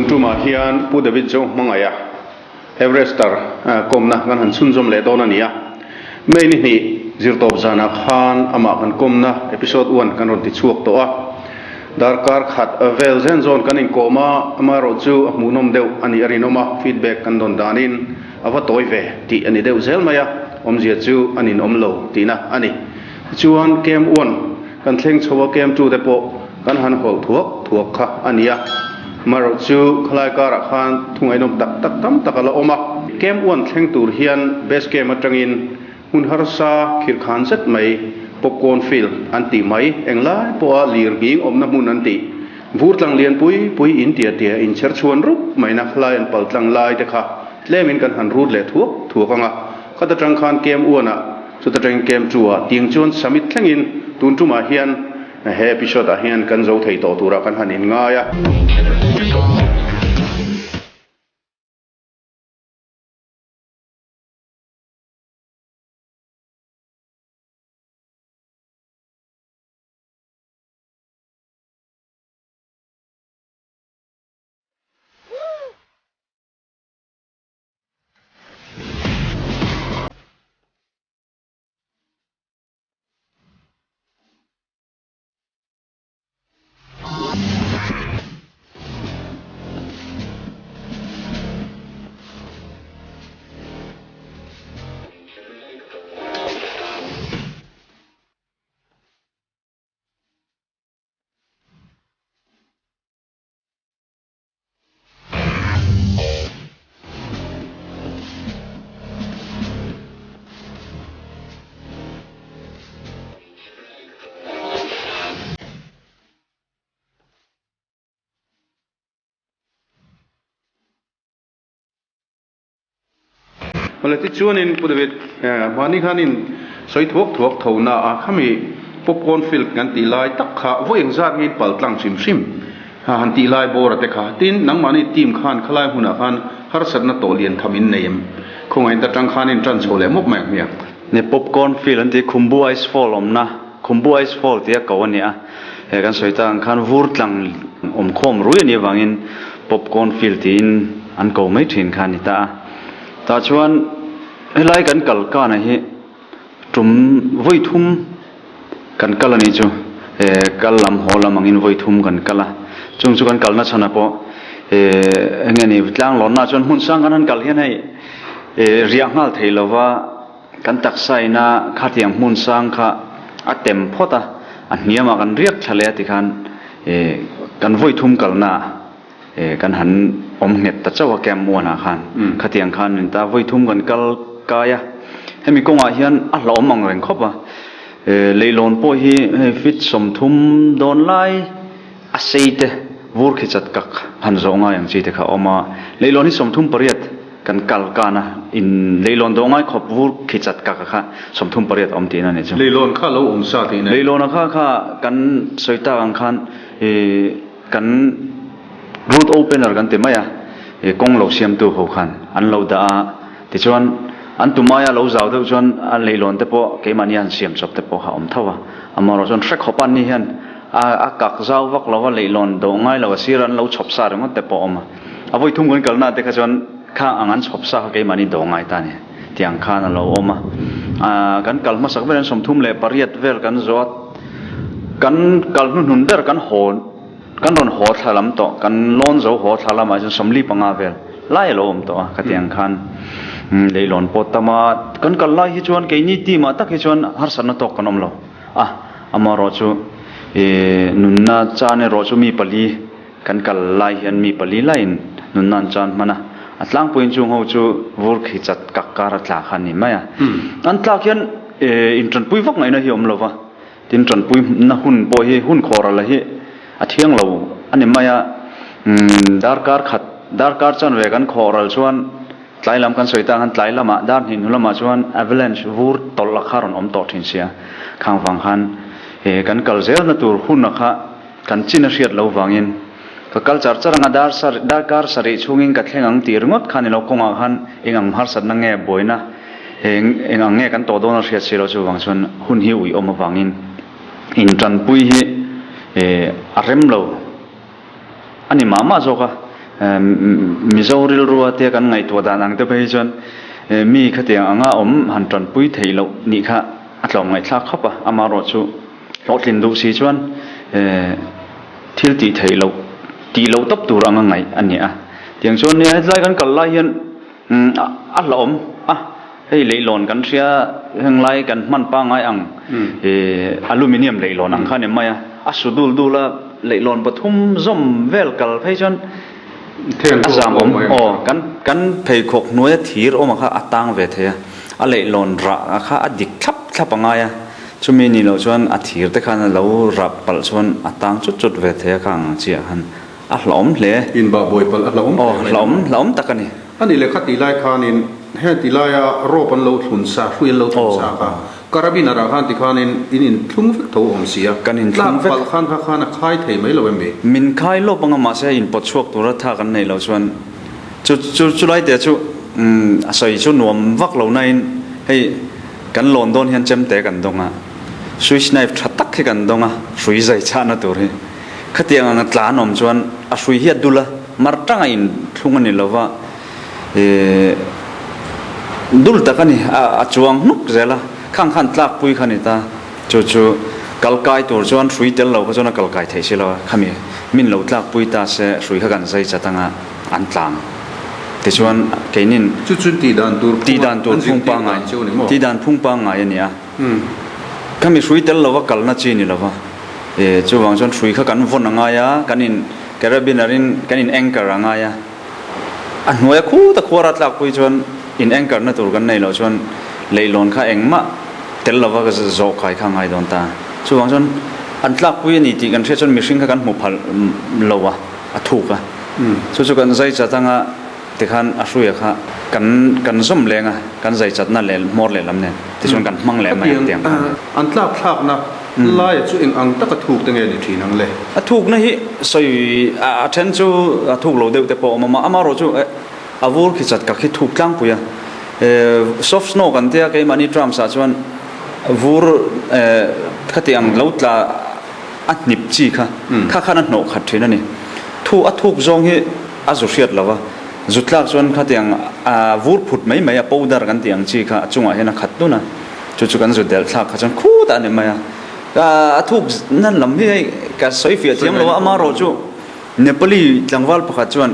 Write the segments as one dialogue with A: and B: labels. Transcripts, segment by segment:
A: tumah hian Pu David Zo hmangaih a Everester kawmna kan han chhunzawm leh dawn a ni a. May ni hnih zirtawp zanah khan amah kan kawmna episode one kan rawn ti chhuak tawh a. Darkar khat vel zen zawn kan inkawm a, amaherawh chu a hmuhnawm deuh a nih a rinawm a, feedback kan dawn danin a va tawi ve tih a ni deuh zel mai a, awmzia chu a ninawm lo tihna a ni. Tichuan Camp one kan thleng chho a, Camp two te pawh kan han hawlh thuak thuak kha a ni a, amaherawh chu khalai karah khan thu ngaihnawm tak tak tam tak a la awm a. Camp one thleng tur hian base camp atangin Hmun harsa khirkhan zet mai, popcorn field an tih mai, englai pawha lir nghing awmna hmun an tih. Vur tlang lian pui pui in tia tia inchher chhuan rup mai na khalai an pal tlang lai te kha tlemin kan han rut leh thuak thuak ang a. Khat atang khan Camp one ah, chuta tangin Camp two ah tiang chuan summit thlengin tun tumah hian he episode ah hian kan zo thei tawh turah kan han inngai a. Mawle tichuanin Pu David mahni khanin sawi thuak thuak tho na a khami popcorn field kan tih lai tak kha vawi engzat nge in pal tlang hrim hrim ha han tih lai bawr a te kha tin nangmahni team khan khalai hmunah khan harsatna tawh lian tham in nei em khawngaih in ta tang khan in tan chho leh mawp mai ang hmiang.
B: Ni popcorn field an tih Khumbu Ice Fall awmna Khumbu Ice Fall tia ko a ni a he kan sawi tak ang khan vur tlang awm khawm rui a nih avangin popcorn field tiin an ko mai thin kha a ni ta a tah chuan helai kan kal kana hi Tum vawi thum kan kal a nih chu, kal lam haw lam angin vawi thum kan kal a, chung chu kan kalna chhanah pawh eng nge ni tlang lawnna chuan hmun sang kan han kal hian hei riah nghal thei lova kan taksa ina khatiang hmun sang kha a tem phawt a, a hniamah kan riak thla leh a tikhan kan vawi thum kalna kan han awm nghet ta chauh a camp one ah khan khatiang khan min ta vawi thum kan kal kai a hemi kawngah hian a hlauhawm ang reng khawp a leihlawn pawh hi hei feet 30 dawn lai a sei te vur khi chat kak han zawh ngai ang chi te kha a awm a leihlawn hi 38 kan kal kan a in leihlawn dawh ngai khawp vur khi chat kak a kha 38 a awm tihna a ni chu.
A: Leihlawn kha lo awm sa tihna.
B: Leihlawn a kha kha kan sawi tak ang khan Kan road opener kan ti mai a, ih kawng lo siamtu ho khan an lo dah a, tichuan an tumaia lo zau deuh chuan a leilawn te pawh keimahni an siam chawp te pawh kha a awm tho a, amaherawh chuan hre khawp an ni hian a a kak zau vak lo a, leilawn dawh ngai lo a sir an lo chhawp sa ringawt te pawh a awm a, a vawi thum kan kalna te kha chuan khang ang an chhawp sa kha keimahni dawh ngai ta a ni tiang khan a lo awm a, ah kan kal hmasak ber an 38 vel kan zawh a. Kan kal hnuhnun ber kan haw kan rawn haw thla lam tawh kan lawn zo haw thla lamah chuan 45 vel lai a lo awm tawh a khati ang khan leilawn pawh tam a kan kal lai hi chuan keini team ah tak hi chuan harsatna tawk kan awm lo a amaherawh chu ih nunna chan erawh chu mi pali kan kal lai hian mi pali laiin nunna an chan hman a a tlangpuiin chung ho chu vur khi chat kak kar a tla kha a ni mai a an tlak hian intanpui vak ngaihna hi a awm lo va. Tin, tanpuina hun pawh hi hun khawr la hi a thiang lo a ni mai a, darkar khat, darkar chanve kan khawh ral chuan tlai lam kan sawi ta khan tlai lamah dar hnih hnu lamah chuan avalanche vur tawlh a kha rawn awm tawh thin sia. Khang vang khan kan kal zelna tur hun a kha kan chin a hriat lo vangin ka kal char char anga dar darkar sarih chhungin ka thleng ang tih ringawt khan ilo kawngah khan eng ang harsatna nge buaina Eng eng ang nge kan tawh dawn a hriat si lo chuvang chuan hun hi ui awm avangin intanpui hi a rem lo a ni mah mah zawk a. Mizo rilrua te kan ngaihtuah dan ang te phei hi chuan mi khatiang anga awm han tanpui theih loh nih kha a tlawm ngaihthlak khawp a, amaherawhchu hlawhtlin duh si chuan thil tih theih loh tih loh tawp tur anga ngaih a ni a. Tiang chuan nia hetlai kan kal lai hian a hlauhawm a, hei leihlawn kan hria henglai kan hman pangngai ang aluminium leihlawn ang kha a ni mai a, a su dul dul a, leihlawn pathum zawm vel kal phei chuan a zam awm aw kan kan pheikhawk hnuaia thir awm kha a tang ve thei a, a leihlawn rah kha a dik thlap thlap a ngai a, chumi ni loh chuan a thir te khan a lo rap palh chuan a tang chut chut ve thei a kha ang chiah khan a hlauhawm hle.
A: Inbah buai palh a hlauhawm hle mai.
B: Aw hlauhawm hlauhawm tak a ni.
A: A nih leh kha tih lai khanin heng ti laia rope an lo thlun sa, hrui an lo thlun sa kha Carabiner ah khan tikhanin in inthlung vek tho awm si a,
B: Kan inthlung
A: tlak
B: vek.
A: palh khan kha khan a khai thei mai lo em mi?
B: Min khai lawp anga mahse inpawt chhuak tura tha kan nei lo chuan chu chu chulai te chu a sawi chu nuam vak lo nain hei kan lawn dawn hian chemte kan dawng a, Swiss knife tha tak hi kan dawng a, hrui zai chhahna tur hi. Khatiang anga tlan awm chuan a hrui hi a dul a, mar tanga inthlung a ni lova, Ih dul tak a ni, a chuang hnuk zel a, khang khan tlak pui kha a ni ta, chu chu kal kai tur chuan hrui tel lo kha chuan a kal kai thei si lo a, khami min lo tlak pui ta se hrui kha kan zai chat anga an tlang tichuan keinin
A: Chu chu tih dan tur
B: tih dan tur phung pangngai tih dan phung pangngai a ni a, khami hrui tel lova kalna chi ni lova, ih chuvang chuan hrui kha kan vawn a ngai a, kan in carabiner in kan in anchor a ngai a. A hnuaia khuta khuara tlakpui chuan in anchor na tur kan nei loh chuan leihlawn kha engmah tel lova ka zawh kai kha a ngai dawn ta. Chuvang chuan an tlakpui a ni tih kan hriat chuan mihring kha kan hmu phal lo a, a thuk a. Chu chu kan zai chat anga tikhan a hruia kha kan kan zawm leng a, kan zai chatna leh hmawr lehlam nen tichuan kan hmang leh mai ang tiang khan.
A: An tlak thlakna Laia chu eng ang taka thuk te nge ni thin ang le?
B: A thukna hi sawi a then chu a thuk lo deuh te pawh a awm a, amaherawh chu a vur khi chat ka khi thuk tlangpui a. Soft snow kan tia keimahni terms ah chuan vur khati ang lo tla a hnip chi kha kha khan a hnawh khat thin a ni. Thu a thuk zawng hi a zu hriat lo va, zu tlak chuan khati ang vur phut mai mai a powder kan tih ang chi kha a chungah hian a khat dun a. Chu chu kan zu delh thlak kha chuan khutah a ni mai a, a thuk nan lam hi hei ka sawi fiah thiam lo a, amaherawh chu Nepali tlangval pakhat chuan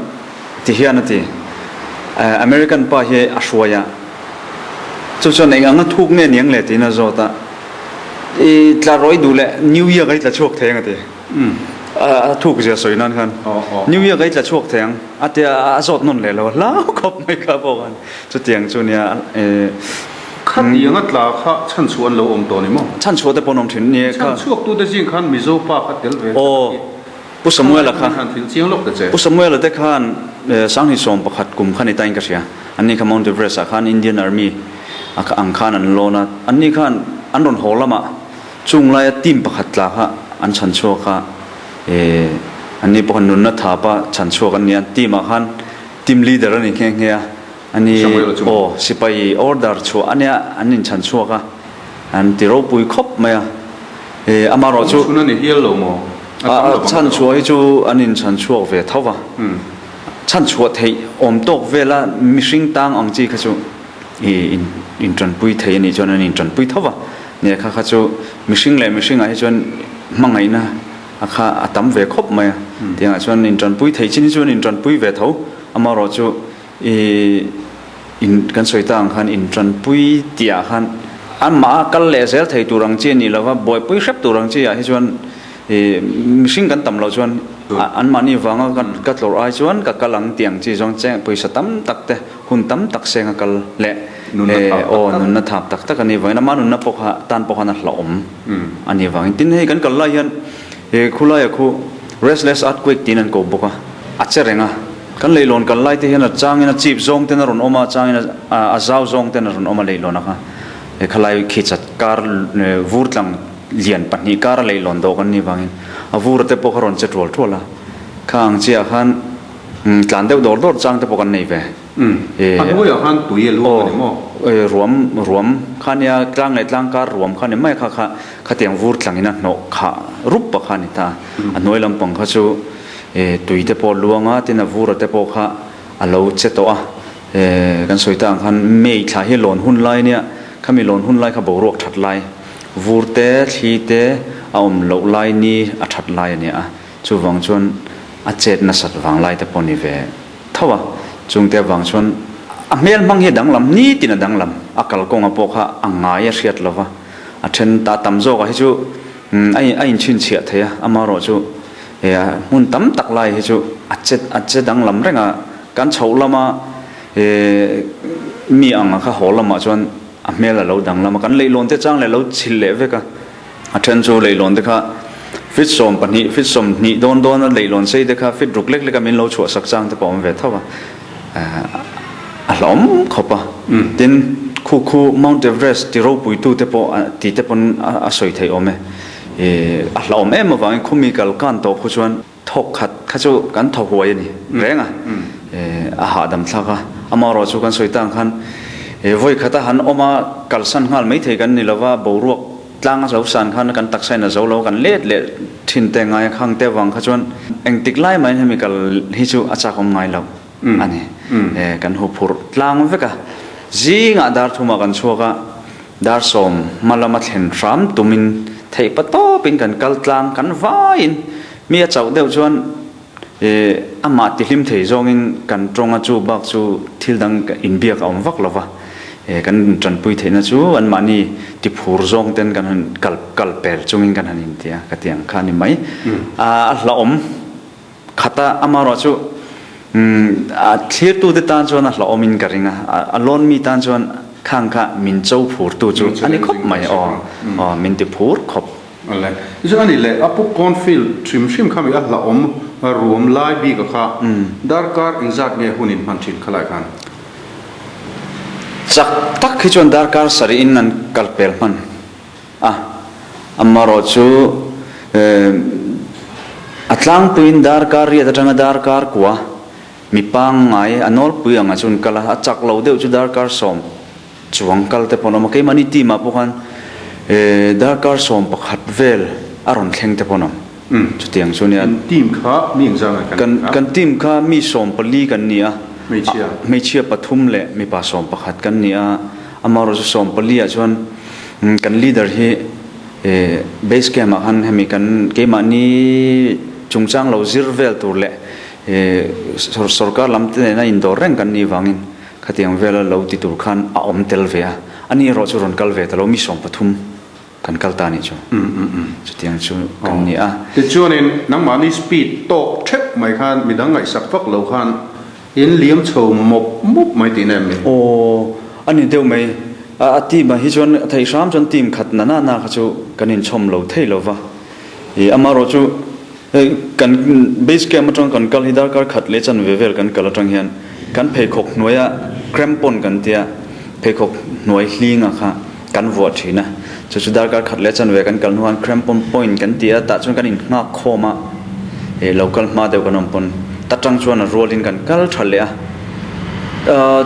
B: ti hian a ti, American pa hi a hruai a, chu chuan eng anga thuk nge niang le tiin a zawt a, i tla rawih duh leh New York a i tla chhuak thei ang a ti, a thuk zia sawi nan khan New York a i tla chhuak thei ang a tia a zawt nawn leh lo a, hlau khawp mai kha pawh khan chutiang chu nia.
A: Khatiang a tla kha chhanchhuah an lo awm tawh ni maw?
B: Chhanchhuah te pawh an awm thin ni
A: kha. Chhanchhuak tu te zing khan Mizo pa kha tel ve
B: Aw, Pu Samuela kha.
A: Han thil chiang lawk ta che.
B: Pu Samuela te khan Sanghni 11 kum kha ni tain ka hria. Anni kha Mount Everest ah khan Indian Army ang khan an lawn a. Anni khan an rawn haw lamah chung laia team pakhat tla kha an chhanchhuak a. Anni pawh khan nunna thapa chhanchhuak an ni a. Team ah khan team leader a ni nghe nghe a. A ni, aw, sipai order chhuah a nia, an inchhan chhuak a, an ti ropui khawp mai a. E, amaherawh chu.
A: Chhun a ni hial lo maw?
B: A tam lo bang. Chhan chhuah hi chu an inchhan chhuak ve tho va. Chhan chhuah theih awm tawk vela mihring tang ang chi kha chu i intanpui thei a nih chuan an intanpui tho va. Nia, kha kha chu mihring leh mihringah hi chuan hmangaihna a kha a tam ve khawp mai a. Tiangah chuan intanpui theih chin hi chu an intanpui ve tho. Amaherawh chu. I in kan sawi ta ang khan in tanpui tih ah khan amah a kal leh zel thei tur ang chi a nih lova, buaipui hrep tur ang chi ah hi chuan i mihring kan tam loh chuan anmahni vanga ka tlawrh ai chuan ka kal ang tih ang chi zawng cheng pawisa tam tak te hun tam tak seng a kal leh aw nunna thap tak tak a nih vangin ama nunna pawh kha tan pawh khan a hlauhawm a nih vangin tin hei kan kal lai hian he khulaia khu restless earthquake tiin an ko bawk a a che reng a. Kan leihlawn kal lai te hian a changin a chip zawng ten a rawn awm a, a changin a zau zawng ten a rawn awm a leihlawn a kha. He khalai khi chat kar vur tlang lian pahnih kar a leihlawn dawh kan nih vangin a vur te pawh kha rawn che tual tual a. Kha ang chiah khan tlan deuh dawr dawr chang te pawh kan nei ve.
A: A hnuaiah khan tui a luang a ni maw?
B: Aw, ruam ruam kha nia tlang leh tlang kar ruam kha ni mai kha kha khatiang vur tlangin a hnawh khah rup a kha a ni ta. A hnuai lampang kha chu. Tui te pawh luang a, tin a vur a te pawh kha a lo che tawh a. Kan sawi ta ang khan May thla hi lawn hun lai nia, khami lawn hun lai kha boruak that lai, vur te, thli te a awm loh lai ni a that lai a nia a. Chuvang chuan a chet nasat vang lai te pawh ni ve tho a. Chungte avang chuan a hmel hmang hi a danglam, nitin a danglam, a kalkawnga pawh kha a ngai a hriat lova, a then ta tam zawkah hi chu a inchhinchhiah thei a, amaherawh chu he hmun tam tak lai hi chu a che a che danglam reng a, kan chhoh lama mi ang kha haw lamah chuan a hmel a lo danglam a, kan leihlawn te chang leh a lo chhilh leh vek a, a then chu leihlawn te kha feet 12 feet 20 dawn dawn a leihlawn sei te kha feet ruk lek lek a min lo chhuah sak chang te pawh a awm ve tho a, a hlauhawm khawp a, tin khu khu Mount Everest ti ropui tu te pawh ti te pawn a sawi theih awm e. A hlauhawm em avangin khumi kal kan tawh khu chuan thawk khat kha chu kan thaw huai a ni reng a, a hahdam thlak a. Amaherawh chu kan sawi tang khan vawi khata han awm a kalsan nghal mai thei kan ni lova, boruak tlang a zo san khan kan taksa in a zo lo kan let leh thin te ngai a, khang te avang kha chuan engtik lai mahin hemi kal hi chu a chak awm ngai lo a ni. Kan huphurh tlang vek a, zingah dar thumah kan chhuak a. Dar 10 hma lama thlen hram tumin theih pa tawpin kan kal tlang kan vaiin mi a chauh deuh chuan amah tihlim thei zawngin kan tawng a chu bak chu thil dang inbiak a awm vak lo va, kan intanpui theihna chu anmahni tiphur zawng ten kan han kal kal per chungin kan han intia ka ti ang kha a ni mai. A hlauhawm khat a, amaherawh chu a thlirtute tan chuan a hlauhawmin ka ring a, a lawn mi tan chuan khang kha min cho phurtu chu a ni khawp mai aw, aw min ti phur khawp.
A: Awle, tichuan a ni leh a pu Cornfield hrim hrim kha mi a hlauhawm ruam lai bik a kha darkar engzat nge hun in hman thin kha lai khan?
B: Chak tak hi chuan darkar sarihin an kal pel hman. A, amaherawh chu a tlangpuiin darkar riat atanga darkar kua mi pangngai a nawlpui anga chuan kal a, a chak lo deuh chu darkar 10 chuang kal te pawh an awm a, keimahni team ah pawh khan darkar 11 vel a rawn thleng te pawh an awm, chutiang chu nia.
A: In team kha mi engzah nge kan nih
B: a? Kan team kha mi 14 kan ni a, hmeichhia hmeichhia pathum leh mipa 11 kan ni a, amaherawh chu 14 ah chuan Kan leader hi base camp ah khan hemi kan keimahni chungchang lo zir vel tur leh sorkar lam te nena indawr reng kan nih vangin khatiang vela lo ti tur khan a awm tel ve a, ani erawh chu rawn kal ve ta lo mi 13 kan kal ta nih chu chutiang chu kan ni a.
A: Tichuanin nangmahni speed tawk theuh mai khan midang ngaihsak vak lo khan In liam chho mawp mawp mai tihna em ni?
B: Aw, a ni deuh mai. A team ah hi chuan a theih hram chuan team khat na na na kha chu kan inchhawm lo thei lo va. Ih, amaherawh chu hei kan base camp atang kan kal hi darkar khat leh chanve vel kan kal atang hian kan pheikhawk hnuaia crampon kan tia pheikhawk hnuai hlinga kha kan vuah thin a. Chu chu darkar khat leh chanve kan kal hnuan crampon point kan ti a, tah chuan kan innghak khawm a, ih lo kal hma deuh kan awm pawn ta tang chuan a rualin kan kal tha leh a.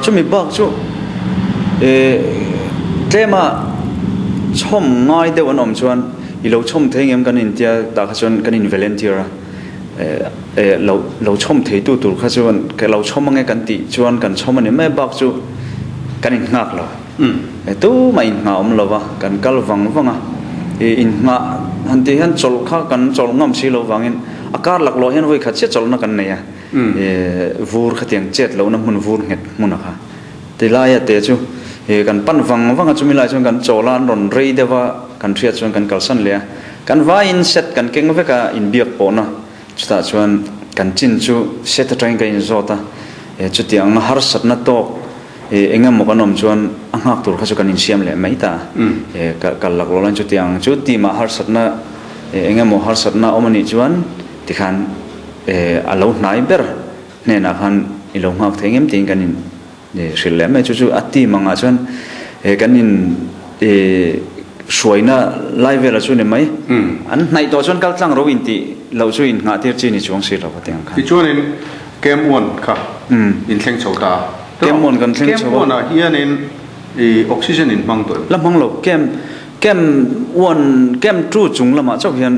B: Chumi bak chu ih tlema chhawm ngai deuh an awm chuan i lo chhawm thei ngem kan intia tah kha chuan kan in volunteer a, eh lo lo chhawm thei tu tur kha chuan ka lo chhawm ange kan tih chuan kan chhawm a ni mai bak chu kan innghak lo. Tumah inngah awm lo va, kan kal vang vang a. Inngah han tih hian chawlh kha kan chawlh ngam si lo vangin a kar laklawh hian vawi khat chiah chawlhna kan nei a. Vur khatiang chet lohna hmun vur nghet hmun a kha. Tilaia te chu kan pan vang vang a, chumi lai chuan kan chawl a, an rawn rei deuh a, kan hriat chuan kan kalsan leh a. Kan vaiin set kan keng vek a, inbiak pawhna chutah chuan kan chin chu set atangin kan inzawt a. Chutiang harsatna tawk Eng emaw kan awm chuan a nghak tur kha chu kan insiam leh mai ta. Kal lak lo lan chutiang chu team ah harsatna eng emaw harsatna awm anih chuan tikhan a lo hnai ber hnenah khan i lo nghak thei ngem tiin kan in hrilh leh mai. Chu chu a team angah chuan kan in hruaina lai velah chu ni mai. An hnaih tawh chuan kal tlang ro intih loh chu in nghah tir chi ni chuang si lo a ti ang khan.
A: Tichuanin Camp one kha in thleng chho ta a.
B: Camp one kan thleng chho a.
A: Camp one ah hianin i oxygen in hmang tawh em?
B: La hmang lo. Camp Camp one, Camp two chung lamah chauh hian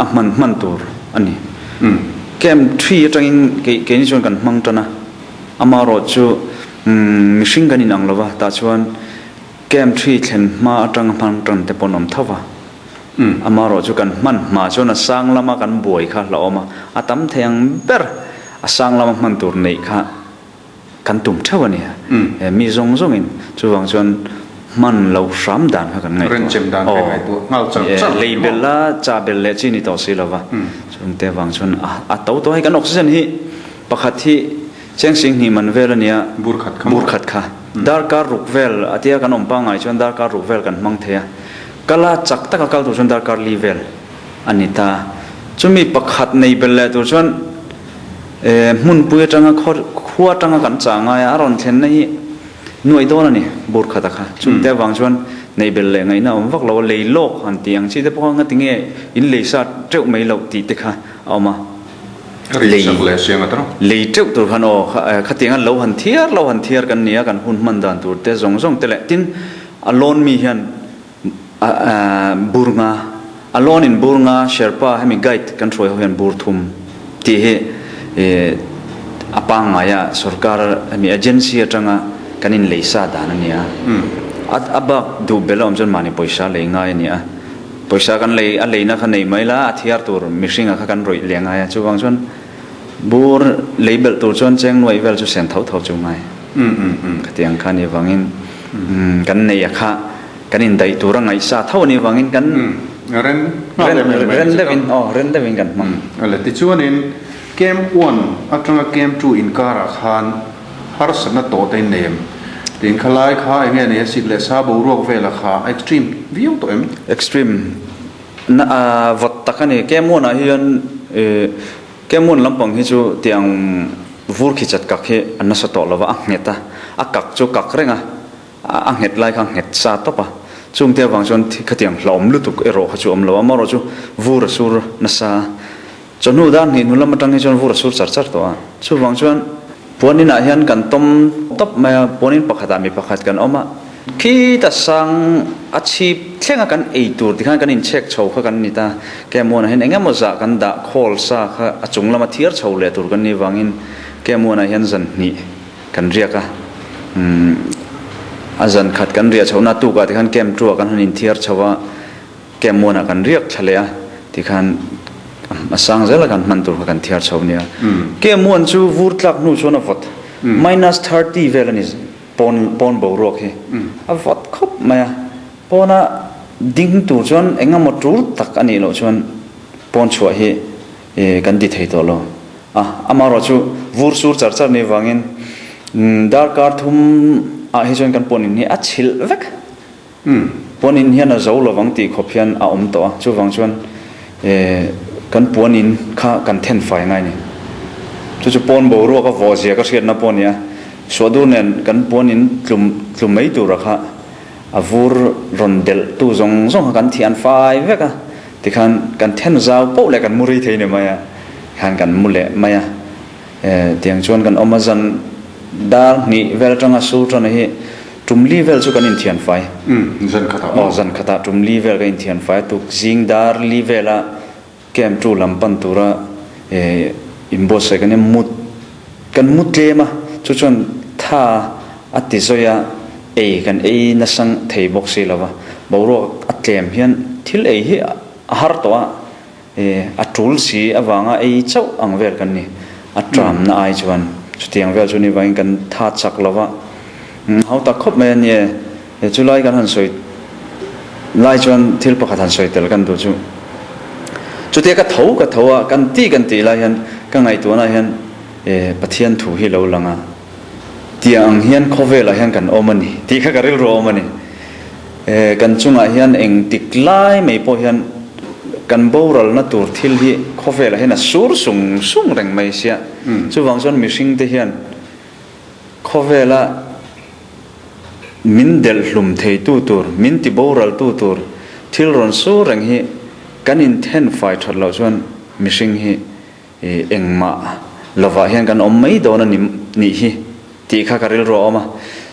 B: a hman hman tur a ni. Camp 3 atangin kei keini chuan kan hmang tan a, amaherawhchu mihring kan inang lova, tah chuan Camp 3 thlen hma atanga hmang tan te pawh an awm tho va. Amaherawhchu kan hman hma chuan a sang lama kan buai kha hlauhawm a, a tam thei ang ber a sang lama hman tur neih kha kan tum theuh a ni. Mi zawng zawngin chuvang chuan hman loh hram dan kha kan ngaihtuah.
A: Renchem dan kan ngaihtuah nghal char char.
B: Lei bel a cha bel leh chi ni tawh si lova. Chungte vang chuan a to tawh hei kan oxygen hi pakhat hi cheng sing hnih man vel a nia.
A: Bur khat kha.
B: Bur khat kha. Darkar ruk vel a tia kan awm pangngai chuan darkar ruk vel kan hmang thei a. Kal a chak taka kal tur chuan darkar li vel a ni ta. Chumi pakhat nei bel leh tur chuan hmunpui atanga khua atanga kan chah ngai a, a rawn thlenna hi nuaih dawn a ni bur khata kha. Chungte avang chuan nei bel leh ngaihna a awm vak lo a, lei lawk han tih ang chi te pawh kha ngati nge in lei sa teuh mai loh tih te kha a awm a.
A: Lei
B: lei teuh tur khan aw khatiang a lo han thiar lo han thiar kan ni a, kan hun hman dan tur te zawng zawng te leh tin a lawn mi hian Bur nga, a lawn in bur nga Sherpa hemi guide kan hruai ho hian bur thum tih hi a pangngai a sorkar hemi agency atanga kan in lei sa dan a ni a. A bak duh bel a awm chuan mahni pawisa lei ngai a ni a. Pawisa kan lei a leina kha nei mai la a thiar tur mihringa kha kan rawih leh ngai a. Chuvang chuan bur lei belh tur chuan cheng nuaih vel chu sen tho tho chu ngai. Khatiang kha ni vangin kan nei a kha kan indaih tur a ngaihsa tho a nih vangin kan
A: ren
B: ren deuhin aw ren deuhin kan hmang.
A: Ale tichuanin Camp 1 atanga Camp 2 inkarah khan harsatna tawh te in nei em? Tiin khalai kha enge nei a sik leh sa boruak vela kha a extreme viau tawh em?
B: Extreme na vawt tak a ni. Camp 1 ah hian Camp 1 lampang hi chu tiang vur khi chat kak hi a nasa tawh lova a nghet a, a kak chu kak reng a. A nghet lai kha nghet sa tawp a, chungte avang chuan khatiang hlauhawm lutuk erawh kha chu a awm lo a, amaherawh chu vur a sur nasa a, chawhnu dar hnih hnu lam atang hi chuan vur a sur char char tawh a, chuvang chuan puan inah hian kan tawm tawp mai a, puan in pakhatah mi pakhat kan awm a, khita sang a chhip thleng a kan ei tur tikhan kan inchhek chho kha kan ni ta, Kemuanah hian eng emaw zah kan dah khawl sa kha a chung lama thiar chho leh tur kan nih vangin Kemuanah hian zan hnih Kan riak a, umm a zan khat kan riah chhohna tukah tikhan camp two ah kan han inthiar chho a, camp one ah kan riak thla leh a, tikhan a sang zel a kan hman tur kha kan thiar chho nia. Camp one chu vur tlak hnu chuan a vawt, minus 30 vel a ni pawn pawn boruak hi a vawt khawp mai a, pawna ding tur chuan eng emaw tul tak a nih loh chuan pawn chhuah hi kan ti thei tawh lo. A, amaherawh chu vur sur char char ni vangin darkar thum ah hi chuan kan puan in hi a chhilh vek. Puan in hian a zo lovang tih khawp hian a awm tawh a, chuvang chuan kan puan in kha kan then fai ngai ni. Chu chu pawn boruak a vawh zia ka hriatna pawh a ni a, suahdur nen kan puan in tlum tlum mai tura kha a vur rawn delh tu zawng zawng kha kan thian fai vek a. Tikhan kan then zau poh leh kan mu rei thei ni mai a, khan kan mu leh mai a. Tiang chuan kan awm a, zan dar hnih vel atanga sur tan hi tum li vel chu kan inthian fai.
A: Zan khatah maw?
B: Aw, zan khatah tum li vel kan inthian fai a, tuk zing dar li vela camp tu lam pan tura inbuatsaih kan mut kan mu tlem a, chu chuan tha a ti zawi a, ei kan ei nasang thei bawk si lova, boruak a tlem hian thil ei hi a har tawh a, a tul si avanga ei chauh ang vel kan ni, a tramna ai chuan chutiang vel chu ni vangin kan tha chak lova, hau tak khawp mai a ni e, chulai kan han sawi lai chuan thil pakhat han sawi tel kan duh chu, chutia ka tho ka tho a, kan ti kan tih lai hian ka ngaihtuahna hian Pathian thu hi lo lang a. Tiang ang hian khawvelah hian kan awm a ni tih kha ka rilru a awm a ni. Kan chungah hian engtik lai mai pawh hian kan boralna tur thil hi khawvelah hian a sur sung sung reng mai sia. Chuvang chuan mihringte hian khawvela min delhhlum theitu tur, min ti boraltu tur thil rawn sur reng hi kan inthenfai that loh chuan mihring hi Engmah lovah hian kan awm mai dawn a ni nih hi tih kha ka rilru a awm a.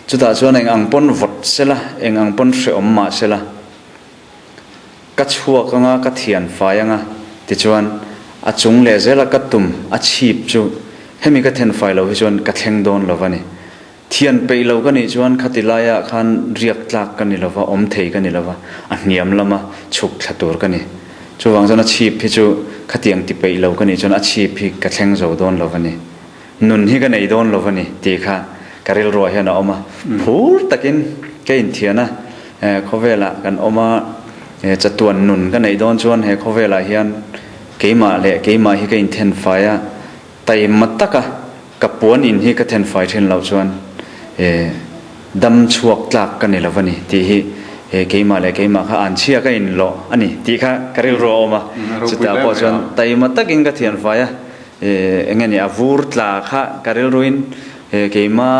B: Chutah chuan eng ang pawn vawt sela, eng ang pawn hrehawm mah sela, ka chhuak anga, ka thian fai anga tichuan A chung leh zela ka tum a chhip chu hemi ka then fai lo hi chuan ka thleng dawn lo a ni. Thian peih lo ka nih chuan khati laiah khan riak tlak ka ni lo va, awm thei ka ni lo va, a hniam lama chhuk thla tur ka ni. Chuvang chuan a chhip hi chu khatiang ti peih lo ka nih chuan a chhip hi ka thleng zo dawn lo a ni. Nun hi ka nei dawn lo a ni tih kha ka rilruah hian a awm a. Phur takin ka inthian a, khawvelah kan awm a, chatuan nun ka neih dawn chuan he khawvelah hian keimah leh keimah hi ka inthen fai a, taima taka ka puan in hi ka then fai thin loh chuan dam chhuak tlak ka ni lo a ni tih hi keimah leh keimah kha an chhia ka inlawh a ni tih kha ka rilru a awm a. Chutah pawh chuan taima takin ka thian fai a. Eng nge ni a vur tla kha ka rilruin keima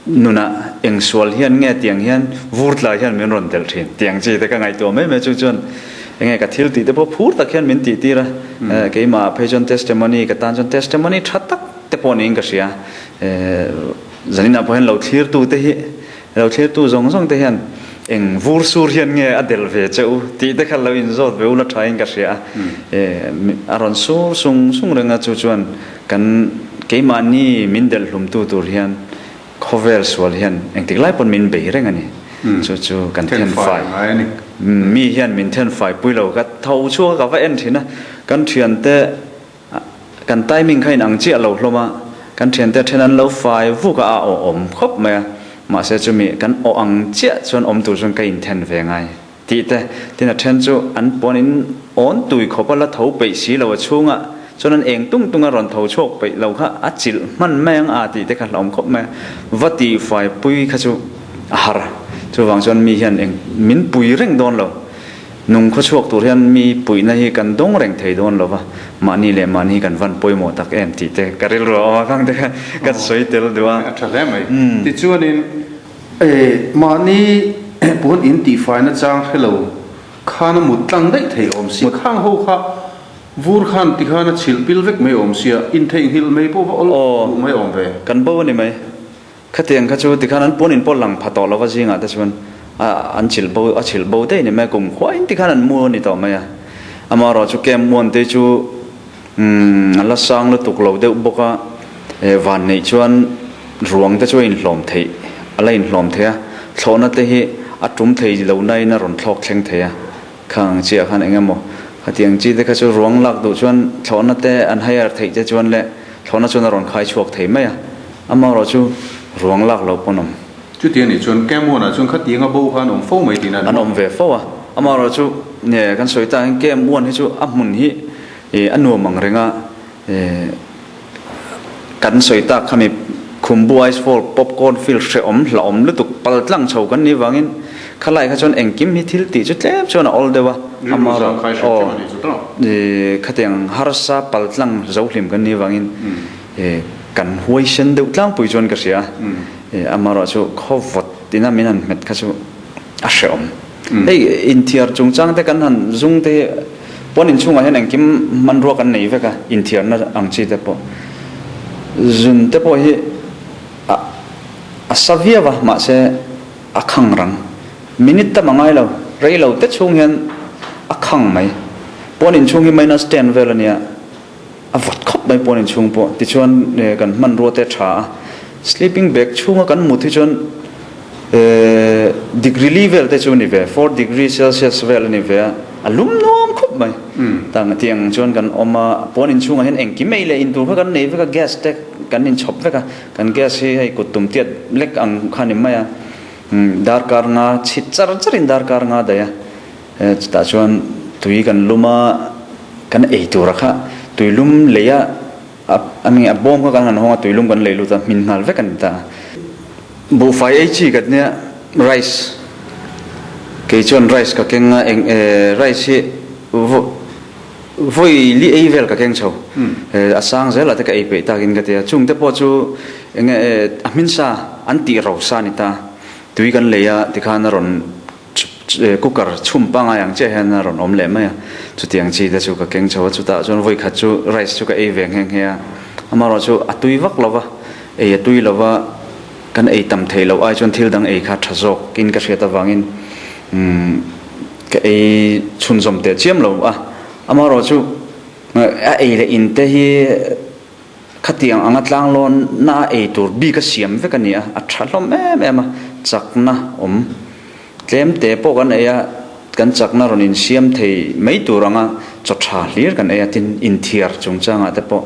B: nunah eng sual hian nge tiang hian vur tla hian min rawn delh thin tiang chi te ka ngaihtuah mai mai chu chuan eng nge ka thil tih te pawh phur tak hian min tih tir a keimah phei chuan testimony ka tan chuan testimony tha tak te pawh niin ka hria zaninah pawh hian lo thlir tu te hi Lo thlirtu zawng zawng te hian eng vur sur hian nge a del ve che u tih te kha lo inzawt ve ula thain ka hria a. A rawn sur sung sung reng a, chu chuan kan keimahni min delh hlumtu tur hian khawvel sual hian engtik lai pawn min bei reng a ni. Chu chu kan thenfai mi hian min thenfai pui lo ka tho chhuak a ka va en thin a, kan thiante Kan timing kha inang chiah lo hlawm a, kan thiante then an lo fai vuk a, a aw awm khawp mai a, mahse chumi kan aw ang chiah chuan awm tur chuan ka inthen ve ngai tih te, tin a then chu an puan in awn tui khawp a la tho peih si lo a chhungah chuan an eng tung tung a rawn tho chhuak peih lo kha a chilh hman mai ang a tih te kha hlauhawm khawp mai a, va tih fai pui kha chu a har a, chuvang chuan mi hian eng min pui reng dawn lo. Nung khaw chhuak tur hian mi puihna hi kan dawng reng thei dawn lo va, mahni leh mahni hi kan van pawimawh tak em tih te ka rilru a awm a, khang te kha kan sawi tel duh a.
A: A tha hle mai. Tichuanin mahni puan in tihfaina chang hre lo khan a mut tlang daih thei awm si. Khang ho kha vur khan tikhan a chhilh pil vek mai awm sia, intheihnghilh mai pawh va awl duh mai awm ve.
B: Kan bo a ni mai. Khatiang kha chu tikhan an puan in pawh lang pha tawh lo va zingah te chuan an chilh bo a chilh bo daih ni mai a kum khuain tikhan an mu a ni tawh mai a. Amaherawh chu camp muan te chu a la sang lutuk lo deuh bawk a, van neih chuan ruang te chu a inhlawm theih a la inhlawm thei a, thlawhna te hi a tum thei lo nain a rawn thlawk thleng thei a. Khang chiah khan eng emaw khatiang chi te kha chu ruang lak duh chuan thlawhna te an hire theih te chuan leh thlawhna chuan a rawn khai chhuak thei mai a, amaherawh chu ruang lak lo pawn awm.
A: Chuti a nih chuan Camp one ah chuan khatiang a bo kha an awm fo mai tihna a ni
B: maw? An awm ve fo a, amaherawh chu nge kan sawi tak hian Camp one hi chu a hmun hi a nuam ang reng a, kan sawi tak khami Khumbu Ice Fall Popcorn Field hrehawm hlauhawm lutuk pal tlang chho kan nih vangin khalai kha chuan engkim hi thil tih chu tlem chuan a awl deuh a, amaherawh aw khatiang harsa pal tlang zo hlim kan nih vangin kan huaisen deuh tlangpui chuan ka hria a, amaherawh chu khaw vawt ina min han hmet kha chu a hrehawm. Hei inthiar chungchang te kan han zung te hi pawn inchhungah hian engkim hmanrua kan nei vek a, inthiarna ang chi te pawh. Zun te pawh hi a a sa viau a, mahse a khang rang. Minute tam a ngai lo, rei lo te chhung hian a khang mai. Pawn inchhung hi minus ten vel a nia, a vawt khawp mai pawn inchhung pawh. Tichuan kan hmanrua te a tha a, sleeping bag chhunga kan mut hi chuan Degree li vel te chu ni ve, 4 degree celsius vel a ni ve a, a lum nuam khawp mai. Tang tiang chuan kan awm a, puan inchhungah hian engkim ei leh in tur kha kan nei vek a, gas te kan inchhawp vek a, kan gas hi hei kut tum tiat lek ang kha a ni mai a, darkar nga chhit char charin darkar nga daih a, chutah chuan tui kan lum a, kan ei tura kha tui lum lei a, a a bawm kha kan han hawng a, tui lum kan lei lut a, hmin nghal vek a ni ta. Buhfai ei chi ka nia rice kei chuan rice ka keng a eng rice hi vawi li ei vel ka keng chho a sang zel ah te ka ei peih takin ka ti a chung te pawh chu enge a hmin sa an tih ro sa a ni ta tui kan lei a tikhan a rawn cooker chhum pangai ang chiah hian a rawn awm leh mai a chutiang chi te chu ka keng chho a chutah chuan vawi khat chu rice chu ka ei ve nghe nghe a amaherawh chu a tui vak lo va ei a tui lo va kan ei tam theih loh ai chuan thil dang ei kha tha zawk in ka hriat avangin umm ka ei chhunzawm teh chiam lo a amaherawh chu. A ei leh in te hi khatiang anga tlanglawn na a ei tur bik a siam vek a ni a, a tha hlawm em em a, chakna awm tlem te pawh kan ei a, kan chakna rawn insiam thei mai tur anga chaw tha hlir kan ei a, tin inthiar chungchangah te pawh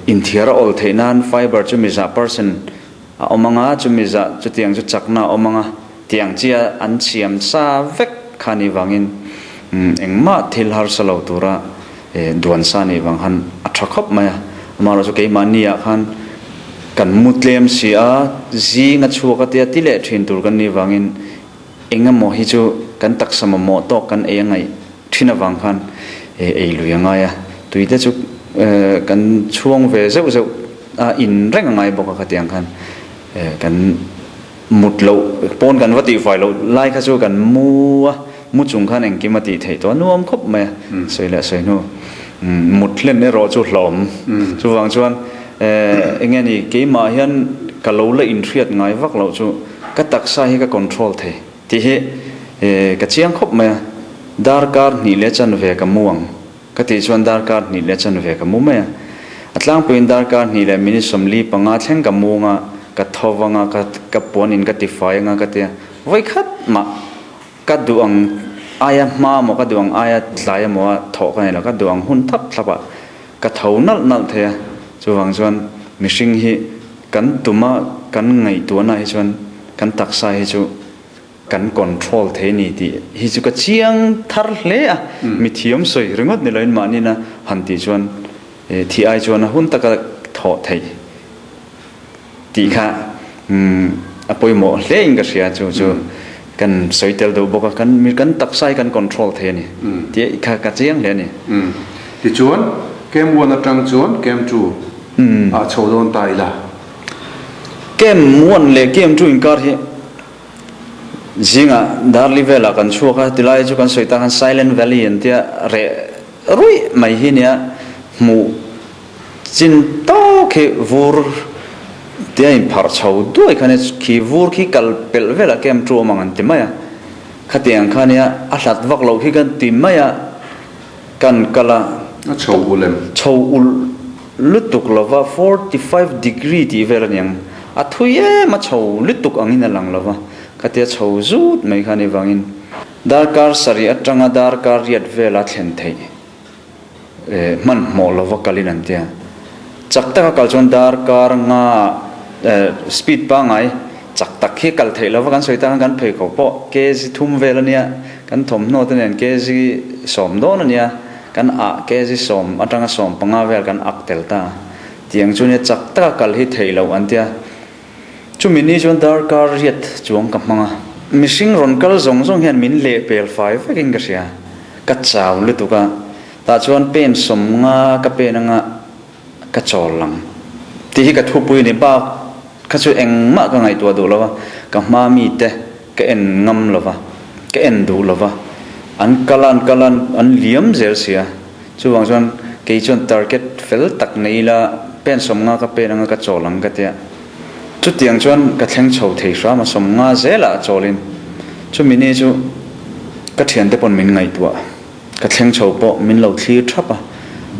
B: inthiar a awl theih nan fiber chu mi zah percent a awm anga, chumi zah chutiang chu chakna a awm anga, tiang chia an siam sa vek kha nih vangin engmah thil harsa lo tura duan sa nih vang khan a tha khawp mai a. Amaherawhchu chu keimahni ah khan kan mu tlem si a, zing a chhuak a tia ti leh thin tur kan nih vangin engemaw hi chu kan taksa mamawh tawk kan ei a ngaih thin avang khan ei lui a ngai a, tui te chu kan chhuang ve zeuh zeuh a in reng a ngai bawk a khatiang khan kan mut loh pawn kan va tihfai loh lai kha chu kan mu a, mu chung khan engkim a tih theih tawh a nuam khawp mai a, sawi leh sawi hnu mut hlen erawh chu hlawm chuvang chuan enge ni keimah hian ka lo la inhriat ngai vak loh chu ka taksa hi ka control thei. Tih hi ka chiang khawp mai a, darkar hnih leh chanve ka mu ang ka tih chuan darkar hnih leh chanve ka mu mai a. A tlangpuiin darkar hnih leh minute 45 thleng ka mu anga, ka tho vang a, ka puan in ka tifai anga ka tia, vawikhat mah ka duh ang aia hma maw ka duh ang aia tlai emaw a thawh ka nei lo, ka duh ang hun thap thlap ah ka tho nalh nalh thei a, chuvang chuan mihring hi kan tuma kan ngaihtuahna hi chuan kan taksa hi chu kan control thei ni tih hi chu ka chiang thar hle a, mi thiam sawi ringawt ni loin mahnina han tih chuan thih ai chuan a hun taka thawh theih tih kha a pawimawh hle in ka hria chu chu kan sawi tel deuh bawk a, kan kan taksa hi kan control thei a ni tih kha ka chiang hle a ni.
A: Tichuan Camp one atang chuan Camp two ah chho dawn ta ila.
B: Camp one leh Camp two inkar hi zingah Darli velah kan chhuak a, tilai chu kan sawi tak khan Silent Valley an tia reh ruih mai hi nia hmuh chin tawk hi vur tia inpharh chho duai kha nia khi vur khi kal pelh velah Camp two awm ang an ti mai a, khatiang kha nia a hlat vak loh khi kan ti mai a. Kan kal a.
A: A chho ul em?
B: Chho ul lutuk lova, 45 degree tih vel a niang. A thui em a chho lutuk angin a lang lova, khatia chho zut mai kha ni vangin darkar sarih atanga darkar riat vela thlen theih hmanhmawh lova kalin an tia. Chak taka kal chuan darkar nga speed pangngai chak tak hi kal theih lova kan sawi tak khan kan pheikhawk pawh kg thum vel a nia. Kan thawmhnaw te nen kg 10 dawn a nia, kan ah kg 10 atanga 15 vel kan ak tel ta. Tiang chu nia chak taka kal hi theih loh an tia. Chumi ni chuan darkar riat chuang ka hmang a. Mihring rawn kal zawng zawng hian min leh pel fai vekin ka hria. Ka chau lutuk a, tah chuan pen 50 ka pen anga ka chawl lang tih hi ka thupui a ni. Bak kha chu engmah ka ngaihtuah duh lo a, ka hma mite ka en ngam lo va, ka en duh lo va, an kal a, an kal a, an liam zel si a. Chuvang chuan kei chuan target fel tak nei ila pen 50 ka pen anga ka chawl ang ka tia. Chutiang chuan ka thleng chho thei hram a, 50 zelah chawlin chumi ni chu ka thiante pawn min ngaihtuah. Ka thleng chho pawh min lo thlir thap a,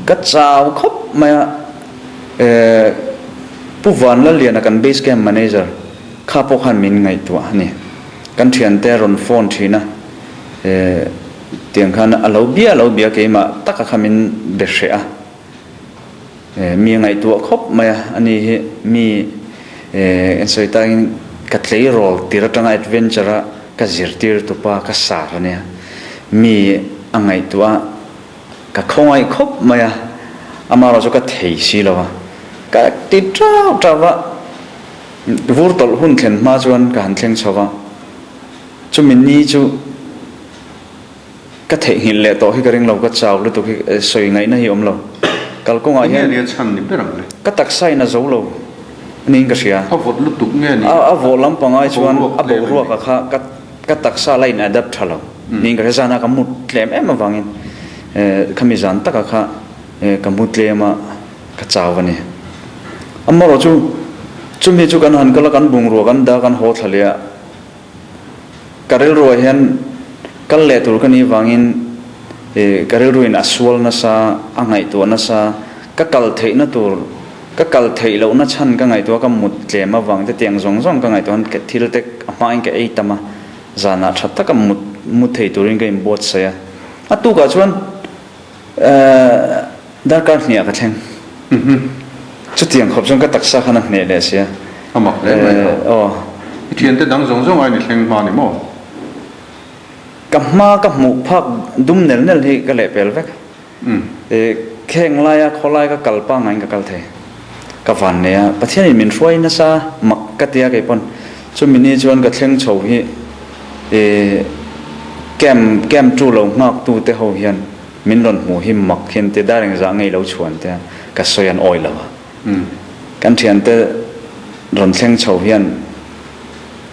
B: ka chau khawp mai a, eh Pu Vanlalliana kan base camp manager kha pawh khan min ngaihtuah a ni. Kan thiante rawn phone thin a, eh tiang khan a lo bia a lo bia keimah taka kha min be hreh a, eh mi a ngaihtuah khawp mai a, ani hi mi eh en sawi takin ka tleirawl tir atanga adventure a Ka zirtir tupa ka sar a nia, mi a ngaihtuah a, ka khawngaih khawp mai a, amaherawh chu ka thei si lo a, ka ti tau tau a, vur tawlh hun thlen hma chuan ka han thleng chho va, chumi ni chu ka theihnghilh leh tawh hi ka ring lo, ka chau lutuk hi sawi ngaihna hi awm lo, kalkawngah hian
A: Enge nia chhan ni ber ang le?
B: Ka taksa in a zo lo niin ka hria.
A: A vawt lutuk nge ni?
B: A vawh lampangai chuan a boruak a kha ka ka taksa la in adapt tha lo niin ka hria, zana ka mut tlem em avangin khami zan taka kha ka mu tlem a ka chau a ni. Amaherawh chu chumi chu kan han kal a kan bungrua kan dah kan haw thla leh a, Ka rilruah hian kal leh tur ka nih vangin Ka rilruin a sual nasa, a ngaihtuah nasa, ka kal theihna tur, ka kal theih lohna chhan ka ngaihtuah, ka mut tlem avang te tiang zawng zawng ka ngaihtuah khan ka thil te a hmain ka ei tam a, zanah tha taka mut mut thei turin ka inbuatsaih a. A tukah chuan darkar hniah ka thleng. Chutiang khawp chuan ka taksa khan a hneh leh sia.
A: A mak hle mai a.
B: Aw.
A: I thiante dang zawng zawng aiin i thleng hma ni maw?
B: Ka hma ka hmuh phak dum nel nel hi ka lehpel vek. Kheng laia khawlai ka kal pangaiin ka kal thei. Ka van nei a, Pathianin min hruai nasa mak ka tia kei pawn. Chumi ni chuan ka thleng chho hi camp camp tu lo nghak tu te ho hian min rawn hmuh hi mak hian te dar engzah ngei lo chhuan te ka sawi an awi lo a. Kan thiante rawn thleng chho hian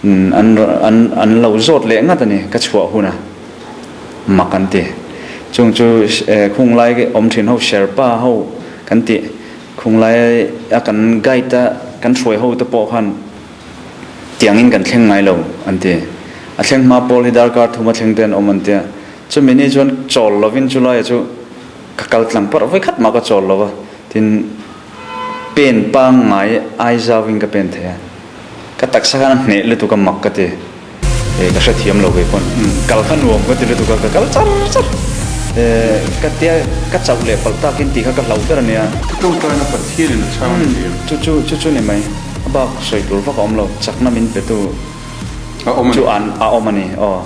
B: an an an lo zawt leh ngat a ni ka chhuah huna mak an ti. Chung chu khunglai awm thin ho Sherpa ho kan tih khunglai a kan guide a kan hruai ho te pawh khan tiangin kan thleng ngai lo an ti. A thleng hma pawl hi darkar thuma thleng te an awm an tia. Chumi ni chuan chawl lovin chulaia chu ka kal tlang parh vawikhat mah ka chawl lova tin pen pangngai ai zauin ka pen thei a. Ka taksa khan a hneh lutuk a mak ka ti. E ka hrethiam lo ve pawn kal kha nuam ka ti lutuk a ka kal char char. E ka tia ka chauh leh palh takin tih kha ka hlauh ber a nia.
A: Ka tawngtaina Pathianin a chhang a ni em?
B: Chu chu chu chu ni mai. A bak sawi tur vak a awm lo. Chakna min petu
A: A awm a ni.
B: Chu an a awm a ni. Aw.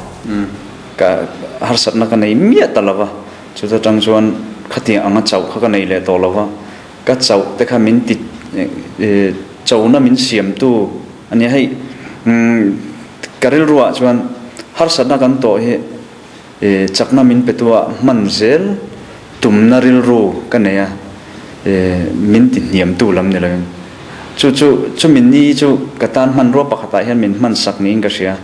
B: Ka harsatna ka nei miah ta lo va. Chuta tang chuan khatiang anga chauh kha ka nei leh tawh lo va. Ka chauh te kha min ti chona min siamtu a nia hei ka rilruah chuan harsatna kan tawh hi chakna min petu ah hman zel tumna rilru ka nei a min ti hniamtu lam ni loin chu chu chumi ni chu ka tan hmanrua pakhatah hian min hman sak niin ka hria.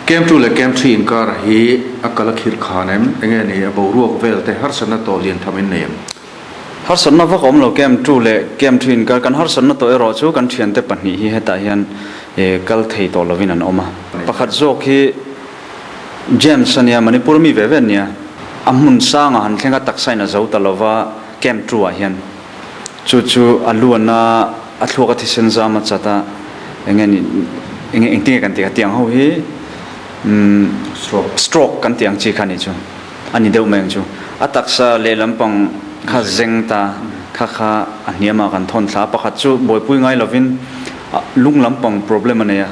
A: Camp 2 leh Camp 3 inkar hi a kal a khirh khan em? Enge ni a boruak vel te harsatna tawh lian tham in nei em?
B: Harsatna vak a awm lo Camp 2 leh Camp 3 inkar kan harsatna tawh erawh chu kan thiante pahnih hi hetah hian kal thei tawh lovin an awm a. Pakhat zawk hi James a nia, Manipur mi ve ve an nia. A hmun sangah han thleng a taksa in a zo ta lova Camp 2 ah hian chu chu a luan a, a thluak a thisen zam a chat a, enge ni enge engtinge kan tih kha tiang ho hi stroke kan tih ang chi kha a nih chu. A ni deuh mai ang chu. A taksa lehlam pang kha zeng ta kha kha a hniamah kan thawn thla a. Pakhat chu buaipui ngai lovin lung lampang problem a nei a,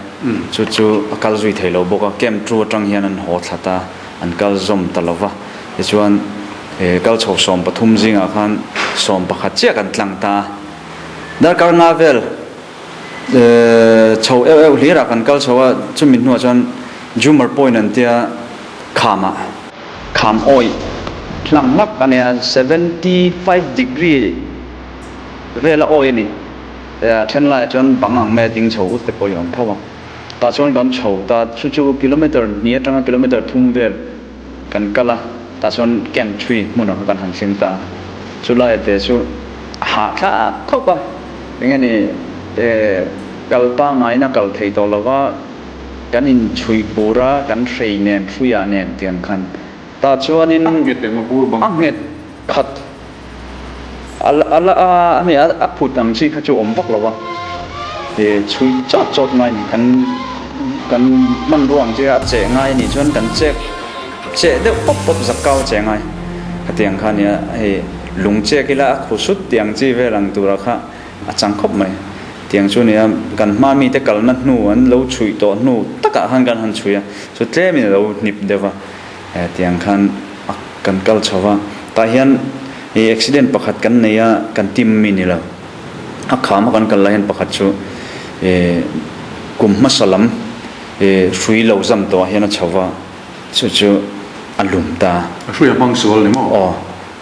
B: chu chu a kal zui thei lo bawk a. Camp 2 atang hian an haw thla ta, an kal zawm ta lo va. Tichuan kal chho 13 zingah khan 11 chiah kan tlang ta a. Darkar nga vel chho euh euh hlirah kan kal chho a, chumi hnuah chuan Jumar Point an tia, Kham ah kham awih hlang hlak a nia, 75 degree vel a awih a ni. A then laiah chuan bang ang mai a ding chho ut te pawh i awm tho a. Tah chuan kan chho ta, chu chu kilometer hnih atanga kilometer thum vel kan kal a, tah chuan camp 3 hmunah kha kan han thleng ta a. Chu laia te chu a hahthlak khawp a, eng nge ni kal pangngaina kal thei tawh lova, Kan inchhui bur a, kan hrei nen, hruiah nen tiang khan tah chuanin
A: A nghet eng a bur bang
B: a nghet khat a la a la a hei a phut ang chi kha chu awm vak lo va, e chhui chawt chawt ngai ni kan kan hmanrua ang chi a cheh ngai a nih chuan kan chek cheh deuh pawp pawp zak kau a cheh ngai khatiang kha nia hei lung chek ila a khu sut tiang chi vel ang tura kha A chang khawp mai. Tiang chu nia, kan hma mite kalna hnu an lo chhuih tawh hnu takah khan kan han chhui a, chu tlemin a lo hnip deuh va, tiang khan a kan kal chho va. Tah hian i accident pakhat kan nei a, kan team mi ni lo. A kham a kan kal lai hian pakhat chu i kum hmasa lam i hrui lo zam tawh ah hian a chho va, chu chu a lum ta.
A: A hrui a hmang sual ni maw?
B: Aw,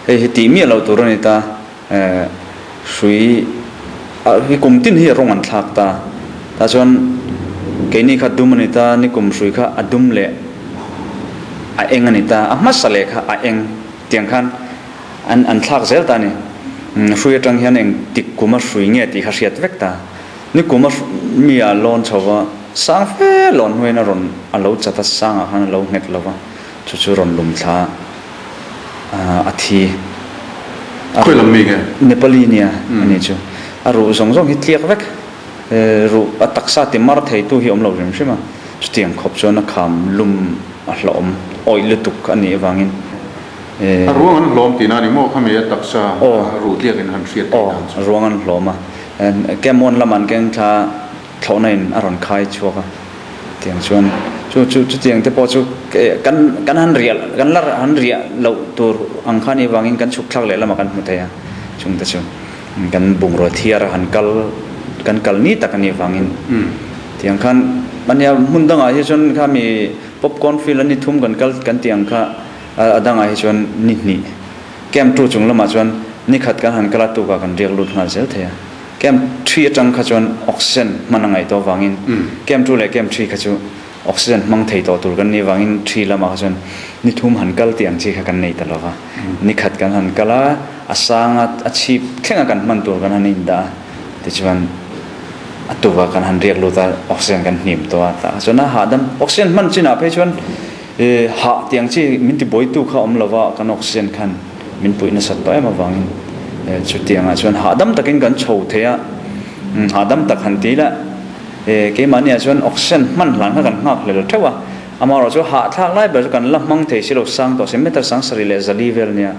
B: hei hi tih miah loh tur a ni ta. Hrui hi kum tin hi a rawng an thlak ta. Tah chuan keini kha dum a ni ta, nikum hrui kha a dum leh a eng a ni ta, a hmasa leh kha a eng tiang khan an an thlak zel ta a ni. Hrui atang hian eng tik kuma hrui nge tih kha hriat vek ta. Nikuma mi a lawn chho va, sang fe lawn hnuaiin a rawn a lo chat a, sangah khan a lo nghet lo va, chu chu rawn lum thla a. a thi.
A: Khawi lam mi nge?
B: Nepali nia a nih chu. A ruh zawng zawng hi tliak vek. Ruh a taksa ti mar theitu hi awm lo hrim hrim a. Chutiang khawp chuan a kham lum a hlawm awih lutuk a nih avangin.
A: A ruang an hlawm tihna a ni maw? Khami a taksa ruh tliak in han hriat theih dan
B: chu. Aw, ruang an hlawm a. Camp one lamah an keng thla thlawhna in a rawn khai chhuak a. Tiang chuan chu chu chutiang te pawh chu kan kan han riah kan la han riah loh tur ang kha nih avangin kan chhuk thlak leh lamah kan hmu thei a. Chung te chu kan bungraw thiar a han kal kan kal ni tak a nih avangin tiang khan ania hmun dangah hi chuan khami popcorn field a ni thum kan kal kan tih ang kha A dangah hi chuan ni hnih camp two chung lamah chuan ni khat kan han kal a, tukah kan riak lut nghal zel thei a. Camp three atang kha chuan oxygen hman a ngaih tawh avangin camp two leh camp three kha chu oxygen hmang thei tawh tur kan nih avangin three lamah kha chuan ni thum han kal tih ang chi kha kan nei ta lo va. Ni khat kan han kal a, a sang a, a chhip thlenga kan hman tur kan han indah a, tichuan a tukah kan han riak lut a, oxygen kan hnim tawh a, tah kha chuan a hahdam oxygen hman chinah phei chuan E hah tiang chi min ti buaitu kha awm lova kan oxygen khan min puih nasat tawh em avangin e chutiangah chuan hahdam takin kan chho thei a, hahdam tak han ti la e keimahniah chuan oxygen hman hlan kha kan nghak hlel theuh a, amaherawh chu hahthlak lai ber chu kan la hmang thei si lo sang tawh si meter sang sarih leh zali vel nia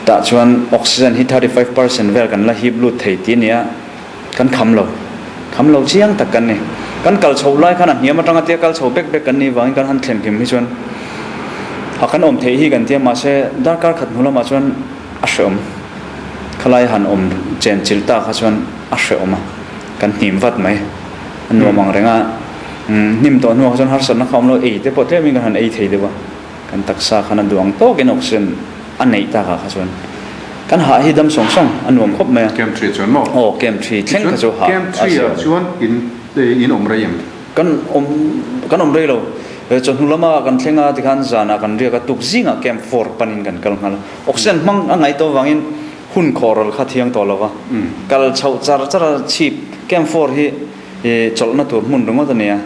B: tah chuan oxygen hi 35% vel kan la hip lut thei ti nia. Kan kham lo. Kham lo chiang tak kan ni. Kan kal chho lai khan a hniam atanga tia kal chho bek bek kan nih vangin kan han thlen hlim hi chuan a kan awm theih hi kan tia mahse darkar khat hnu lamah chuan a hreawm. Khalai han awm chen chilh ta kha chuan a hreawm a, kan hnim vat mai. A nuam ang reng a, hnim tawh hnuah kha chuan harsatna kha awm lo, ei te pawh tlemin kan han ei thei deuh a. Kan taksa khan a duh ang tawkin oxygen a neih takah kha chuan kan hah hi dam sawng sawng a nuam khawp mai a.
A: Camp 3 chuan maw?
B: Aw, Camp 3 thleng kha chu hah
A: Camp 3 ah chuan in in awm rei em?
B: Kan awm kan awm rei lo. Chawhnu lama kan thleng a tikhan zanah kan riak a, tuk zingah Camp 4 panin kan kal nghal a. Oxygen hmang a ngaih tawh avangin hun khawhral kha thiang tawh lo va. Kal chhoh char char a chhip Camp 4 hi chawlhna tur hmun ringawt a nia.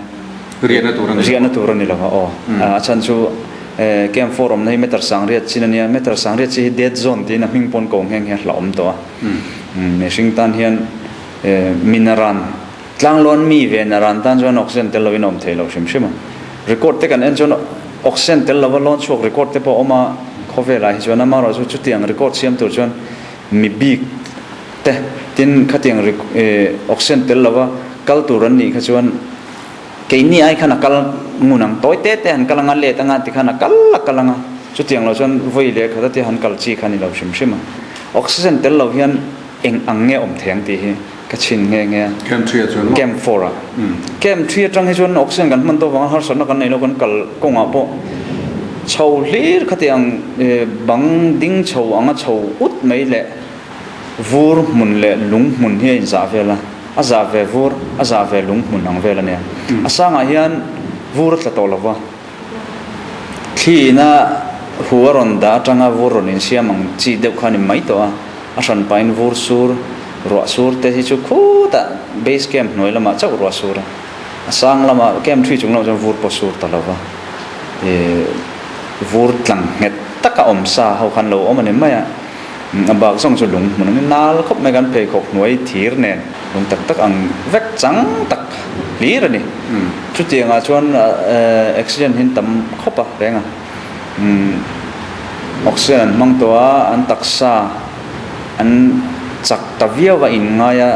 A: Riahna tur a ni lo.
B: Riahna tur a ni lo a aw. A chhan chu camp 4 awmna hi meter sangriat chin a nia. Meter sangriat chi hi dead zone tiin a hming pawn ko nghe nghe hla awm tawh a. Mihring tan hian minaran tlanglawn mi ve naran tan chuan oxygen tel lovin a awm thei lo hrim hrim a. Record te kan en chuan oxygen tel lova lawn chhuak record te pawh a awm a khawvelah hi chuan amaherawh chu chutiang record siam tur chuan mi bik te tin khatiang oxygen tel lova kal tur an nih kha chuan Keini ai khan a kal ngun ang, tawi te te han kal anga, let anga ti khan a kal a kal anga, chutiang lo chuan vawi leh khat atia han kal chi kha ni lo hrim hrim a. Oxygen tel lo hian eng ang nge awm thei ang tih hi ka chhin nghe nghe a.
A: Camp 3 ah chuan
B: maw? Camp 4 ah. Camp 3 atang hi chuan oxygen kan hman tawh vanga harsatna kan nei lo, kan kal kawngah pawh chho hlir khatiang bang ding chho anga chho ut mai leh vur hmun leh lung hmun hi a inzah vel a. A zah ve vur, a zah ve lung hmun ang vel a nia. A sangah hian vur a tla tawh lo va, thli ina hu a rawn dah atanga vur rawn insiam ang chi deuh kha a ni mai tawh a. A hran pahin vur sur, ruah sur te hi chu khutah base camp hnuai lamah chauh ruah sur a. A sang lamah camp 3 chung lamah chuan vur pawh sur ta lo va. Vur tlang nghet taka awm sa ho khan lo awm a ni mai a. A bak zawng chu lung hmun ang nal khawp mai kan pheikhawk hnuai thir nen lung tak tak ang vek chang tak hlir a ni. Chutiangah chuan accident hi an tam khawp a reng a. Oxygen an hmang tawh a, an taksa an chak ta viau a inngai a,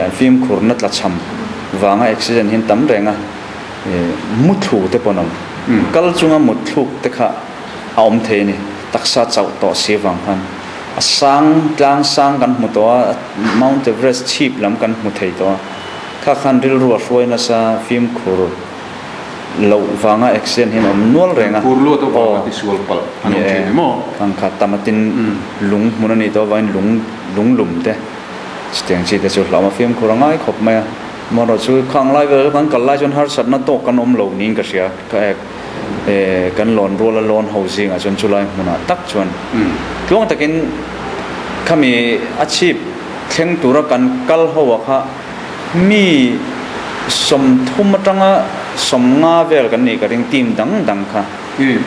B: an fimkhurna tlachham vanga accident hi an tam reng a. Muthlu te pawh an awm. Kal chunga mutthluk te kha a awm thei a ni. Taksa chauh tawh si avang khan a sang tlang sang kan hmu tawh a, Mount Everest chhip lam kan hmu thei tawh a, kha khan rilru a hruai nasa fimkhur loh vanga accident hian a awm nual reng a.
A: Fimkhur luat avanga tisual palh an awm thin ni maw?
B: Khang kha tamatin lung hmun a nih tawh avangin lung lung lum te chutiang chi te chu hlauhawm a fimkhur a ngai khawp mai a. Amaherawh chu khang lai vel kan kal lai chuan harsatna tawk kan awm lo niin ka hria. Ka ek. Kan lawn ruala lawn ho zingah chuan chulai hmunah tak chuan tluang takin khami a chhip thleng tura kan kal ho ah kha mi 30 atanga 50 vel kan nih ka ring team dang dang kha.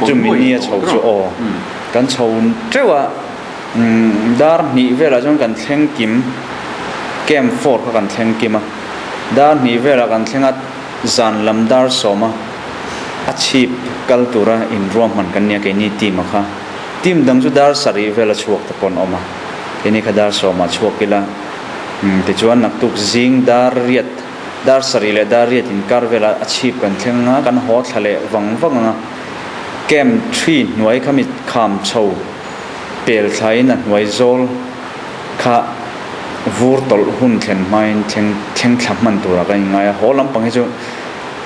B: Chumi ni a chho chu aw kan chho teuh a, dar hnih velah chuan kan thleng kim, camp 4 kha kan thleng kim a, dar hnih velah kan thleng a, zan lam dar sawm a, a chhip kal tura inruahman kan nia keini team a kha, team dang chu dar sarih vel a chhuak te pawh an awm a, keini kha dar sawmah chhuak ila, tichuan naktuk zing dar riat. Dar sarih leh dar riat inkar velah a chhip kan thleng ang a, kan haw thla leh vang vang ang a. Camp ṭhi hnuai kha mi kham chho pel thlaiin a hnuai zawl kha vur tawlh hun thlen hmain thleng thleng thla hman turah kan inngai a. Haw lampang hi chu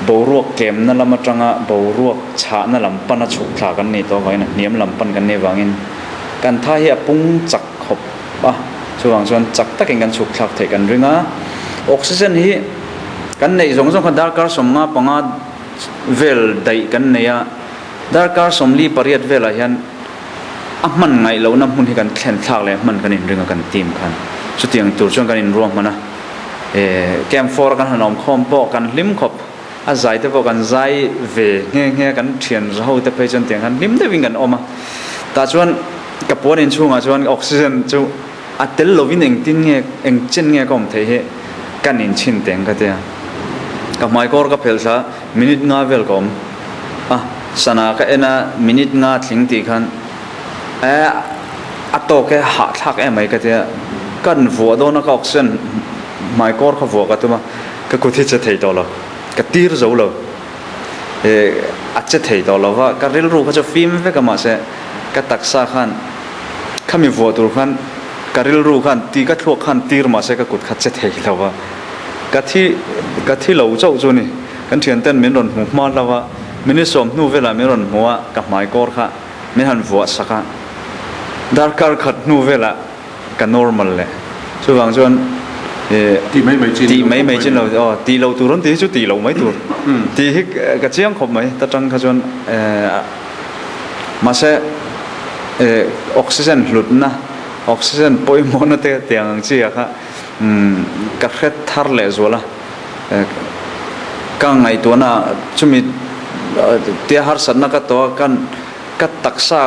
B: boruak tlemna lam atanga boruak chhahna lam pana chhuk thla kan nih tawh avangin a hniam lam pan kan nih avangin kan tha hi a pung chak khawp. a, chuvang chuan chak takin kan chhuk thlak theih kan ring a, oxygen hi kan neih zawng zawng kha darkar 55 vel daih kan nei a, darkar 48 velah hian a hman ngaih lohna hmun hi kan thlen thlak leh hman kan inring a kan team khan chutiang tur chuan kan inruahman a, camp 4 a kan han awm khawm pawh kan hlim khawp a zai te pawh kan zai ve nghe nghe a kan thian ho te phei chuan tiang khan hlim deuhin kan awm a tah chuan ka puan inchhungah chuan oxygen chu a tel lovin engtin nge eng chen nge ka awm theih hi kan inchhin teng ka tia ka hmaikawr ka phelh thla minute nga vel ka awm a sana ka en a minute nga tling tih khan e a tawk e hahthlak em mai ka tia kan vuah dawn a ka oxygen hmaikawr kha vuah ka tum a. Ka kut hi che thei tawh lo, ka tir zo lo, eh a che thei tawh lo va, ka rilru kha chu fim vek a mahse ka taksa khan khami vuah tur khan ka rilru khan ti ka thluak khan tir mahse ka kut kha che thei lo va, ka thi ka thi lo chauh chu ni, kan thian ten min rawn hmu hma hlo a, minute sawm hnu velah min rawn hmu a, ka hmai kawr kha min han vuah sak a, darkar khat hnu velah. Ka normal le. Chuvang chuan
A: Tih mai mai chi
B: tih mai mai chin lo aw tih lo tur an tih hi chu tih lo mai tur tih hi ka chiang khawp mai ta tang kha chuan mahse oxygen hlutna oxygen pawimawhna te tiang ang chi ah kha ka hre thar leh zual a ka ngaihtuahna chumi tia harsatna ka tawh a kan Ka taksa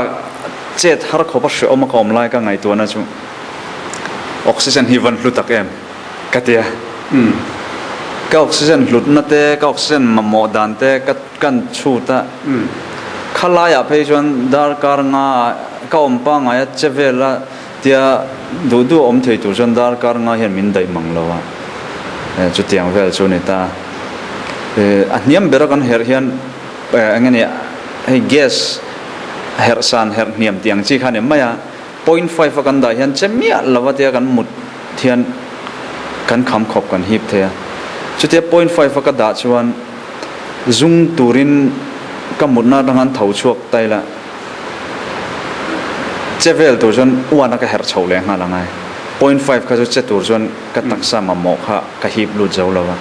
B: chet har khawp a hrehawm a ka awm lai ka ngaihtuahna chu oxygen hi van hlu tak em ka ti a. Ka oxygen hlutna te, ka oxygen mamawh dan te ka kan chhut a. Khalaiah phei chuan darkar nga ah ka awm pangngai a che vel a tia duh duh a awm thei tur chuan darkar nga hian min daih mang lo a. Chutiang vel chu a ni ta. A hniam bera kan herh hian Eng nge ni hei gas herh san herh hniam tih ang chi kha a ni mai a, point five a kan dah hian che miah lova tia kan mut hian kan kham khawp kan hip thei a, chutia point five a ka dah chuan zung turin ka mutna atang an tho chhuak ta ila che vel tur chuan one a ka herh chhoh leh nghal ang ai, point five kha chu che tur chuan ka taksa mamawh kha ka hip lut zo lo a,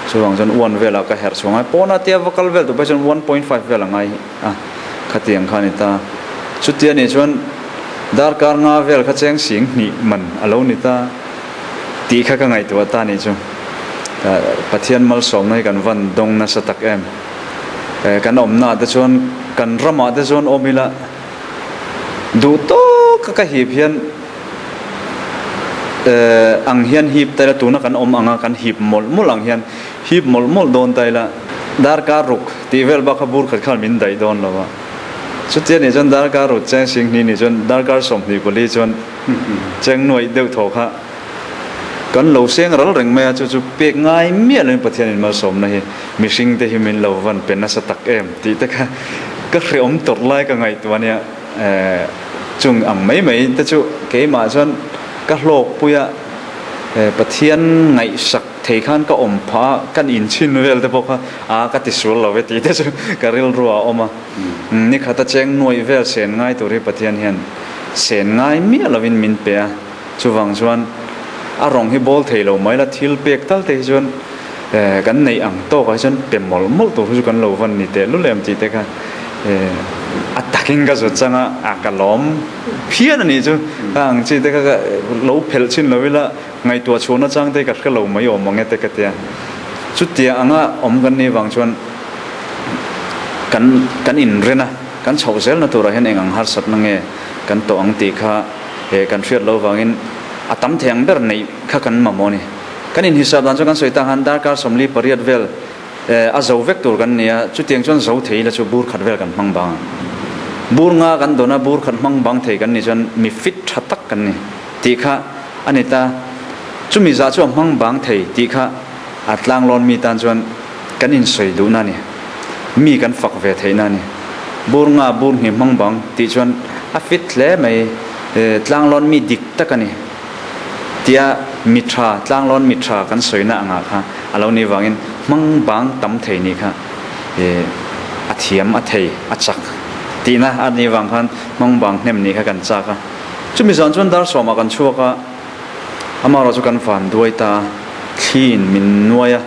B: chuvang chuan one velah ka herh chhuah ngai, pawna tia va kal vel tur phei chuan 1.5 vel a ngai a, khatiang kha a ni ta. Chutia nih chuan darkar nga vel kha cheng sing hnih man a lo ni ta tih kha ka ngaihtuah ta nih chu. Pathian malsawmna hi kan van dawng nasa tak em. Kan awmnaah te chuan kan ramah te chuan awm ila duh tawka ka hip hian ang hian hip ta ila tuna kan awm anga kan hip mawlh mawlh ang hian hip mawlh mawlh dawn ta ila darkar ruk tih vel bak kha bur khat khan min daih dawn lo a chutia nih chuan darkar ruk cheng singhnih nih chuan darkar 24 chuan cheng nuaih deuh thaw kha kan lo seng ral reng mai a chu chu pek ngai miah loin Pathianin malsawmna hi mihring te hi min lo van pe nasa tak em tih te kha ka hreawm tawrh lai ka ngaihtuah ania. Chung ang mai mai te chu keimah chuan ka hlawkpui a, Pathian ngaihsak thei khan ka awm phah a, kan inchhin vel te pawh kha a ka tisual lo ve tih te chu ka rilru ah a awm a. Nikhat a cheng nuaih vel sen ngai tur hi Pathian hian sen ngai miah lovin min pe a, chuvang chuan a rawng hi bawl thei lo mai la, thil pek tal te hi chuan kan neih ang tawkah hi chuan pe mawlh mawlh tur hi chu kan lo van ni teh lul em tih te kha a takin ka zut chang a, a ka lawm phian a nih chu ka ang chi te kha ka lo phelh chhin lo ila ngaihtuah chhuahna chang te ka hre lo mai awm ang e te ka tia chutia anga awm kan nih vang chuan kan kan inren a. Kan chhoh zelna turah hian eng ang harsatna nge kan tawh ang tih kha kan hriat loh vangin a tam thei ang ber neih kha kan mamawh a ni. Kan inhisap dan chuan kan sawi tak han darkar 48 vel a zo vek tur kan ni a, chutiang chuan zo thei ila chu bur khat vel kan hmang bang ang. Bur nga kan dawn a, bur khat hmang bang thei kan nih chuan mi fit tha tak kan ni tih kha a ni ta. Chumi zah chu a hmang bang thei tih kha a tlanglawn mi tan chuan kan insawi duhna a ni. Mi kan fak ve theihna a ni. Bur nga bur hnih hmang bang tih chuan a fit hle mai, tlanglawn mi dik tak a ni. Tia mi tha, tlanglawn mi tha kan sawina angah kha a lo nih vangin hmang bang tam thei nih kha a thiam, a thei, a chak tihna a nih vang khan hmang bang hnem nih kha kan chak a. Chumi zan chuan dar sawmah kan chhuak a, amaherawh chu kan van duai ta a, thliin min nuai a,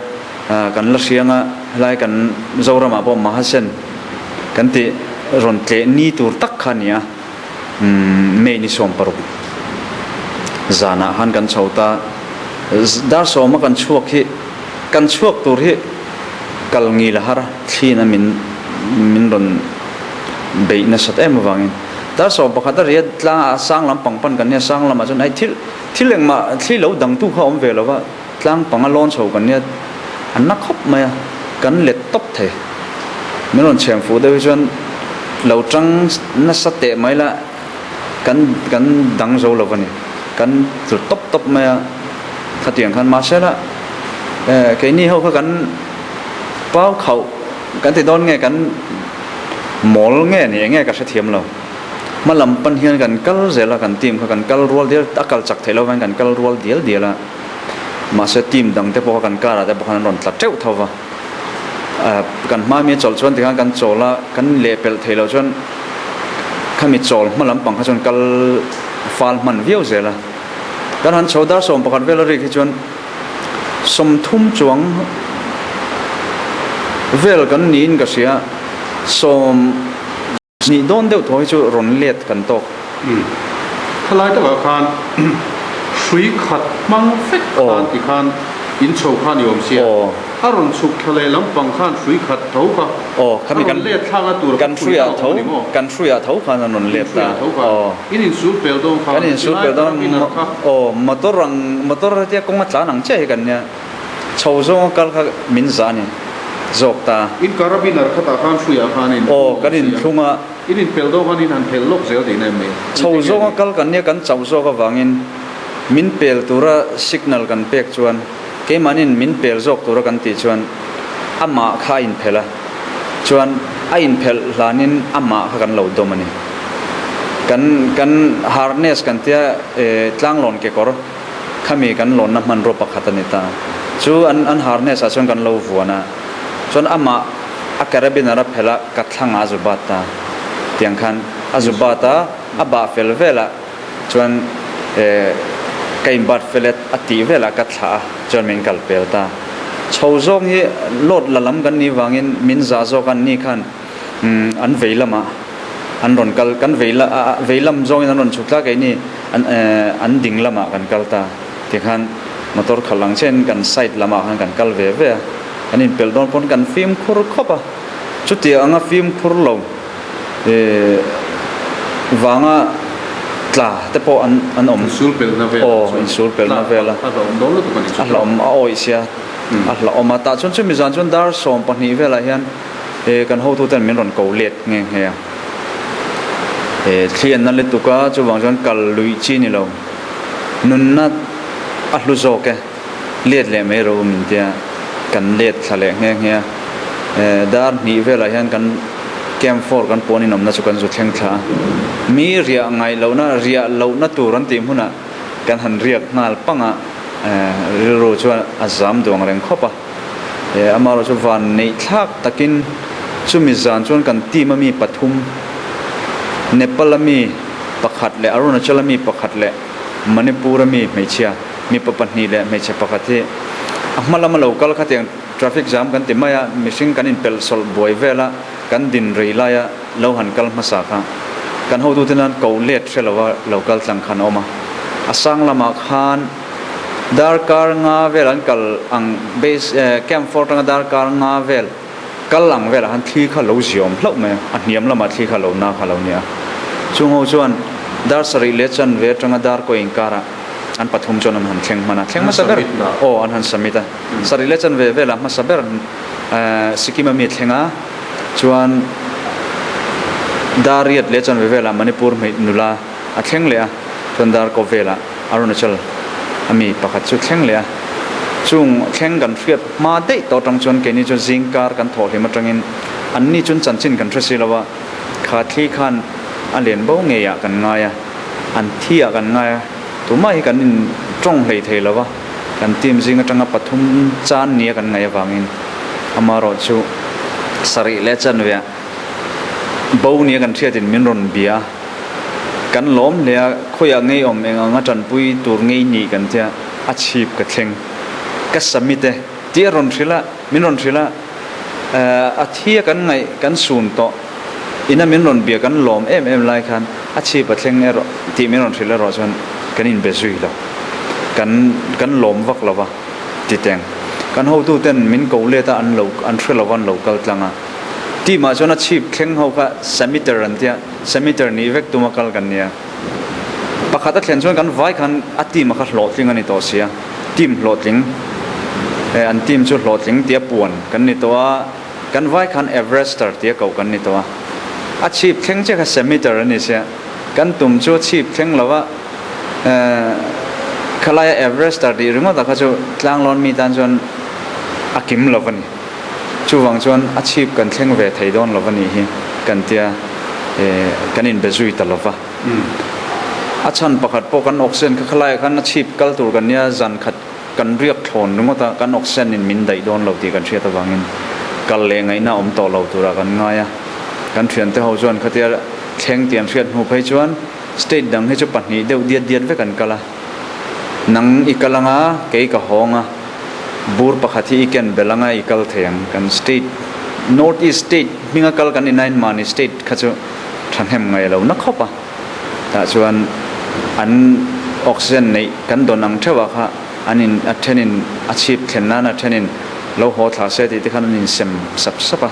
B: kan la hriang a, helai kan Zoramah pawh Mahasen kan tih rawn tleh ni tur tak kha a ni a. May ni 16 zanah khan kan chho ta. Dar sawma kan chhuak hi kan chhuak tur hi kal ngil a har a, thliin a min min rawn beih nasat em avangin dar 11 a riat tlang a sang lam pang pan kan nia, sang lamah chuan hei thil thil engmah thli lo dangtu kha a awm ve lo va, tlang panga lawn chho kan nia a na khawp mai a, kan let tawp thei. Min rawn chhem fuh deuh hi chuan lo tang nasa teh mai la kan kan dang zo lo a ni. Kan tlu tawp tawp mai a, khatiang khan mahse la eh keini ho kha kan pau khauh kan ti dawn nge kan mawl nge ni eng nge ka hrethiam lo. Hma lam pan hian kan kal zel a, kan team kha kan kal rual dial a kal chak theih lo vangin kan kal rual dial dial a. Mahse team dang te pawh kha kan car ah te pawh khan an rawn tla teuh tho va. Kan hma mi a chawlh chuan tikhan kan chawl a, kan lehpelh theih loh chuan khami chawl hma lampang kha chuan kal fal hman viau zel a. Kan han chho dar 11 vel a rik hi chuan 30 chuang vel kan niin ka hria, sawm Nih dawn deuh thaw hi chu rawn let kan tawk.
A: Umm. Khalai takah khan hrui khat hmang vek khan ti khan in chho khan i awm sia. A rawn chhuk thla leh lampang khan hrui khat tho kha a rawn let thlakna tur kha hrui kha a awm a ni maw?
B: Kan hruiah tho khan an rawn let ta.
A: Tho khan. In insul pel dawn khan.
B: Kan insul pel dawn. Aw motor ang motor hetia kawng a tlan ang chiah hi kan nia. Chho zawnga kal kha min zah a ni zawk ta.
A: In carabiner khatah khan hruiah khan in
B: Aw, kan inthlung a.
A: In inpel dawh khan in han phelh lawk zel tihna em ni?
B: Chho zawnga kal kan nia kan chauh zawk avangin min pel tura signal kan pek chuan keimahnin min pel zawk tura kan tih chuan amah kha a inphelh a, chuan a inphelh hlanin amah kha kan lo dawm a ni. Kan kan harness kan tia tlanglawn kekawr. Khami kan lawnna hmanrua pakhat a ni ta. Chu an an harness ah chuan kan lo vuan a, chuan amah a carabiner a phelh a, ka thlangah a zu bat ta. Tiang khan a zu bat a, a bah fel velah chuan eh ka in bat fel e a tih velah ka thlah a, chuan min kal pel ta. Chho zawng hi load la lam kan nih vangin min zah zawk a, ni khan an vei lamah an rawn kal, kan vei la vei lam zawngin an rawn chhuk tlak keini an an ding lamah kan kal ta tikhan motor khalh ang chiahin kan side lamah khan kan kal ve ve a, kan inpelh dawn pawn kan fimkhur khawp a, chutiang anga fimkhur lo ih vanga tla te pawh an an awm.
A: Insul pelhna vel
B: aw insul pelhna vel a
A: a hlauhawm dawn lutuk a ni
B: chu. A hlauhawm a awih sia a hlauhawm a, tah chuan chumi zan chuan dar 12 velah hian He kan hotuten min rawn ko let nghe nghe a. He thli an na lutuk a, chuvang chuan kal luih chi ni lo. Nunna a hlu zawk e, let leh mai ro min tia kan let thla leh nghe nghe a. He dar hnih velah hian kan camp 4 kan puan inawmna chu kan zu thleng thla a. Mi riah ngaih lohna, riah lohna tur an tih hmunah kan han riak nghal pang a, rilru chuan a zam duang reng khawp a. He amaherawh chu van neih thlak takin chumi zan chuan kan team a mi pathum, Nepal a mi pakhat leh Arunachal a mi pakhat leh Manipur a mi hmeichhia mipa pahnih leh hmeichhe pakhat hi a hma lama lo kal khatiang traffic jam kan ti mai a, mihring kan inpelh sawlh buai vel a, kan din rei laia lo han kal hmasa kha kan hotute nan ko let hre lova lo kal tlang khan a awm a, a sang lamah khan. Darkar nga vel an kal ang base camp 4 atanga darkar nga vel Kal ang velah khan thli kha lo ziawm hlauh mai a, a hniam lamah thli kha lo na kha lo nia. Chung ho chuan dar sarih leh chanve atanga dar kaw inkarah an pathum chuan an han thleng hman a, thleng hmasa ber aw an han submit a. Sarih leh chanve velah hmasa ber Sikkim a mi thleng a, chuan dar riat leh chanve velah Manipur hmei nula a thleng leh a, chuan dar kaw velah Arunachal a mi pakhat chu thleng leh a. Chung thleng kan hriat hma daih tawh atang chuan keini chu zingkar kan thawh hlim atangin anni chun chanchin kan hre si lo a, kha thli khan a len bo ngeiah kan ngai a, an thi ah kan ngai a, tumah hi kan in tawng hlei thei lo a, kan team zing atanga pathum chan nia kan ngaih avangin amaherawh chu sarih leh chanve ah bo nia kan hriatin min rawn bia a, kan lawm hle a, khawiah ngei awm eng anga tanpui tur ngei nih kan tia a chhip ka thleng. Ka submit e tih a rawn hrilh a, min rawn hrilh a, a thi a kan ngaih kan sun tawh ina min rawn bia kan lawm em em lai khan a chhip a thleng erawh tih min rawn hrilh erawh chuan kan inbe zui lo, kan kan lawm vak lo va ti teng. Kan hotu ten min ko let a an lo an hre lo va an lo kal tlang a, team ah chuan a chhip thleng ho kha submitter an tia, submitter nih vek tuma kal kan nia. Pakhat a thlen chuan kan vai khan a team a kha hlawhtling a ni tawh sia, team hlawhtling eh an team chu hlawhtling tia puan kan ni tawh a, kan vai khan Everester tia koh kan ni tawh a. A chhip thleng chiah kha Semiter a ni sia, kan tum chu a chhip thleng lo va eh khalaia Everester tih ringawt ah kha chu tlanglawn mi tan chuan a kim lo va ni. Chuvang chuan a chhip kan thleng ve thei dawn lo va nih hi kan tia eh kan inbe zui ta lo va. A chhan pakhat pawh kan oxygen kha khalaiah khan a chhip kal tur kan nia zan khat kan riak thlawn ringawt a, kan oxygen in min daih dawn lo tih kan hriat avangin kal leh ngaihna awm tawh lo turah kan ngai a. Kan thiante ho chuan khatia thleng tih an hriat hnu phei chuan state dang hi chu pahnih deuh diat diat vek an kal a. Nang i kal anga kei ka hawng a, bur pakhat hi i ken belh anga i kal thei ang. Kan state, North East state hminga kal kan inain mahni state kha chu thahnem ngaih lo na khawp a. Tah chuan an oxygen neih kan dawn ang theuh ah kha an in a thenin a chhip thlen nan a thenin lo haw thla se tih te khan an insem sap sap a.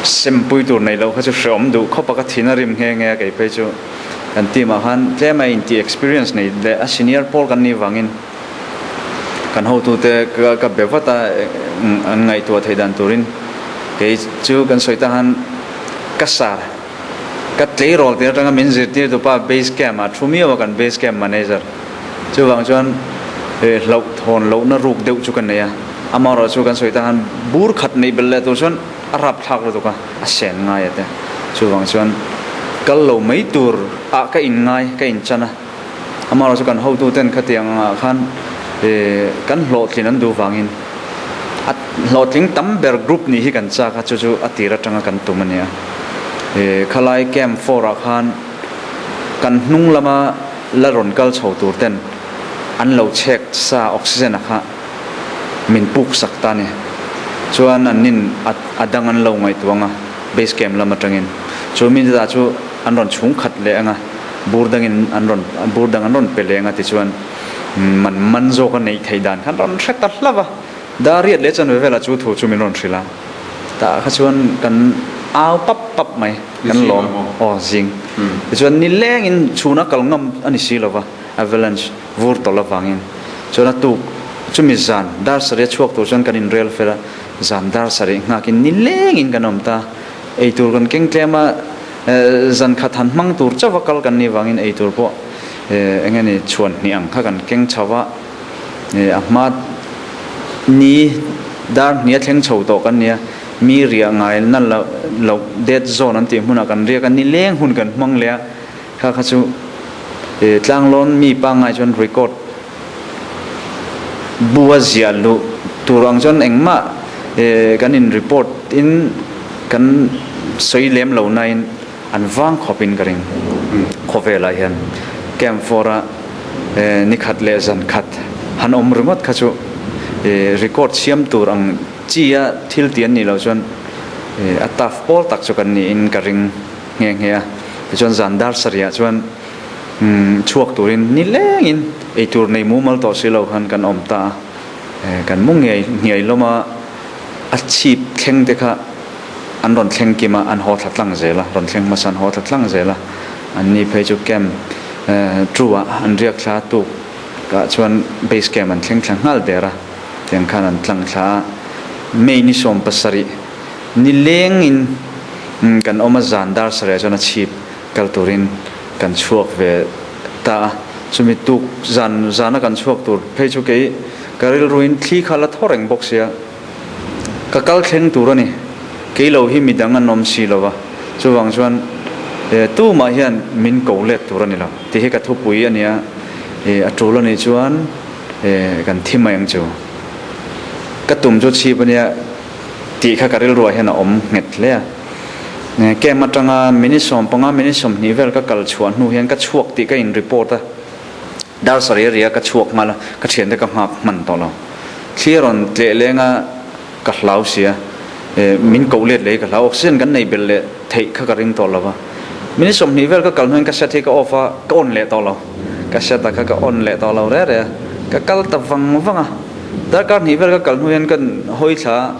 B: Sempui tur neih loh kha chu hreawm duh khawp a, ka thin a rim nghe nghe a kei phei chu. Kan team ah khan tlem a inti experience nei leh a senior pawl kan nih vangin kan hotute ka ka be vat a an ngaihtuah theih dan turin kei chu kan sawi ta khan ka sar ka tleirawl tir atanga min zirtir tu pa base camp ah thu miau a kan base camp manager chuvang chuan hlauh thawn lohna ruk deuh chu ka nei a amaherawh chu kan sawi ta khan bur khat neih belh leh tur chuan a rap thlak lutuk a, a sen ngai a te. Chuvang chuan kal lo mai tur ah ka in ngai, ka in chan a. Amaherawhchu chu kan hotu ten khatiang angah khan kan hlawhtlin an duh vangin a hlawhtling tam ber group nih hi kan chak a, chu chu a tir atanga kan tum a nia. Khalai camp four ah khan kan hnung lama la rawn kal chho tur ten an lo chhek sa oxygen a kha min puk sak ta ni. Chuan an nin a dang an lo ngaihtuah ang a, base camp lam atangin. Chu mi zah chu an rawn chhung khat leh ang a, bur dangin an rawn bur dang an rawn pe leh ang a tichuan man man zawk a neih theih dan kha an rawn hre ta hlauh a. Dariat leh chanve velah chu thu chu min rawn hrilh a, tah kha chuan kan au pap pap mai, kan lawm aw zing. Tichuan nilengin chhuna kal ngam a ni si lova, avalanche. Vur tawlh avangin chuan a tuk chumi zan dar sarih a chhuak tur chuan kan inrel fel a, zan dar sarih nghakin nilengin kan awm ta. Eitur kan keng tlem a, zan khat han hmang tur chauh a kal kan nih vangin eitur pawh eng nge ni chhuan hnih ang kha kan keng chho a, a hma ni dar hnih a thleng chho tawh kan nia, mi riah ngai na loh dead zone an tih hmunah kan riak a, nileng hun kan hmang leh a. Kha kha chu tlanglawn mi pangngai chuan record bu a ziah luh tur ang chuan engmah kan in report in kan sawi lem lo nain an vang khawp in ka ring. Khawvelah hian camp four a ni khat leh zan khat han awm ringawt kha chu record siam tur ang chi a thil ti an nih loh chuan a tough pawl tak chu kan niin ka ring. Nghe nghe a, tichuan zan dar sarihah chuan chhuak turin nilengin eitur nei mumal tawh si lo khan kan awm ta a, kan mu ngei ngei lawm a. A chhip thleng te kha an rawn thleng kim a, an haw thla tlang zel a, rawn thleng hmasa an haw thla tlang zel a. Anni phei chu camp two ah an riak thla tuk ah chuan base camp an thleng thla nghal der a, tiang khan an tlang thla a. May ni 70 ni lengin kan awm a, zan dar sarih ah chuan a chhip kal turin kan chhuak ve ta a. Chumi tuk zan zana kan chhuak tur phei chu kei ka rilruin thli kha la thaw reng bawk sia. Ka kal thleng tur a ni. Kei lo hi midang an awm si lo va, chuvang chuan tumah hian min ko let tur a ni lo tih hi ka thupui a nia. A tul a nih chuan kan thi mai ang chu. Ka tum chu chhip a nia tih kha ka rilruah hian a awm nghet hle a. Camp atanga minute 15, minute 20 vel ka kal chhuah hnu hian ka chhuak tih ka in report a. Dar sarih a ri a, ka chhuak nghal a, ka thiante ka nghak hman tawh lo. Thli a rawn tleh leng a, ka hlau si a, min koh let leh hi ka hlau. Oxygen kan nei belh leh theih kha ka ring tawh lo va. Minute 20 vel ka kal hnuin ka set hi ka off a, ka on leh tawh lo. Ka set a kha ka on leh tawh lo re re a, ka kal ta vang vang a. Darkar hnih vel ka kal hnu hian ka hawi thla a,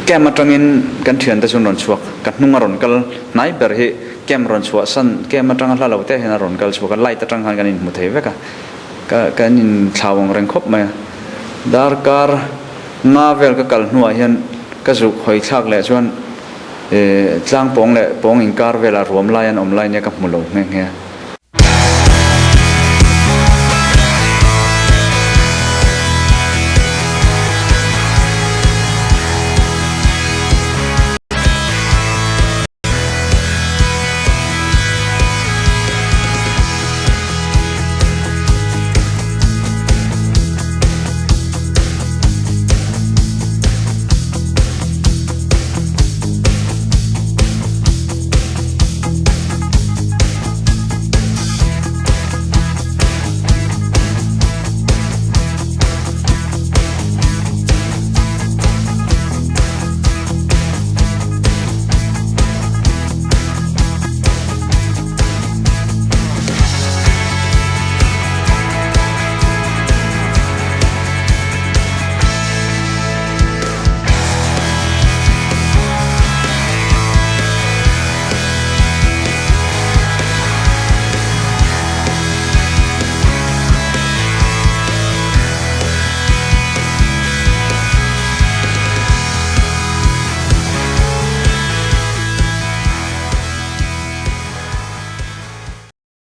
B: camp atangin kan thiante chu an rawn chhuak. Ka hnung a rawn kal hnai ber hi Camp rawn chhuah san, camp atanga hla lo te hian a rawn kal chhuak a, light atang khan kan inhmu thei vek a, ka kan inthlau ang reng khawp mai a. Darkar nga vel ka kal hnuah hian ka zuk hawi thlak leh chuan eh tlang pawng leh pawng inkar velah ruam lai an awm lai nia ka hmu lo nghe nghe a.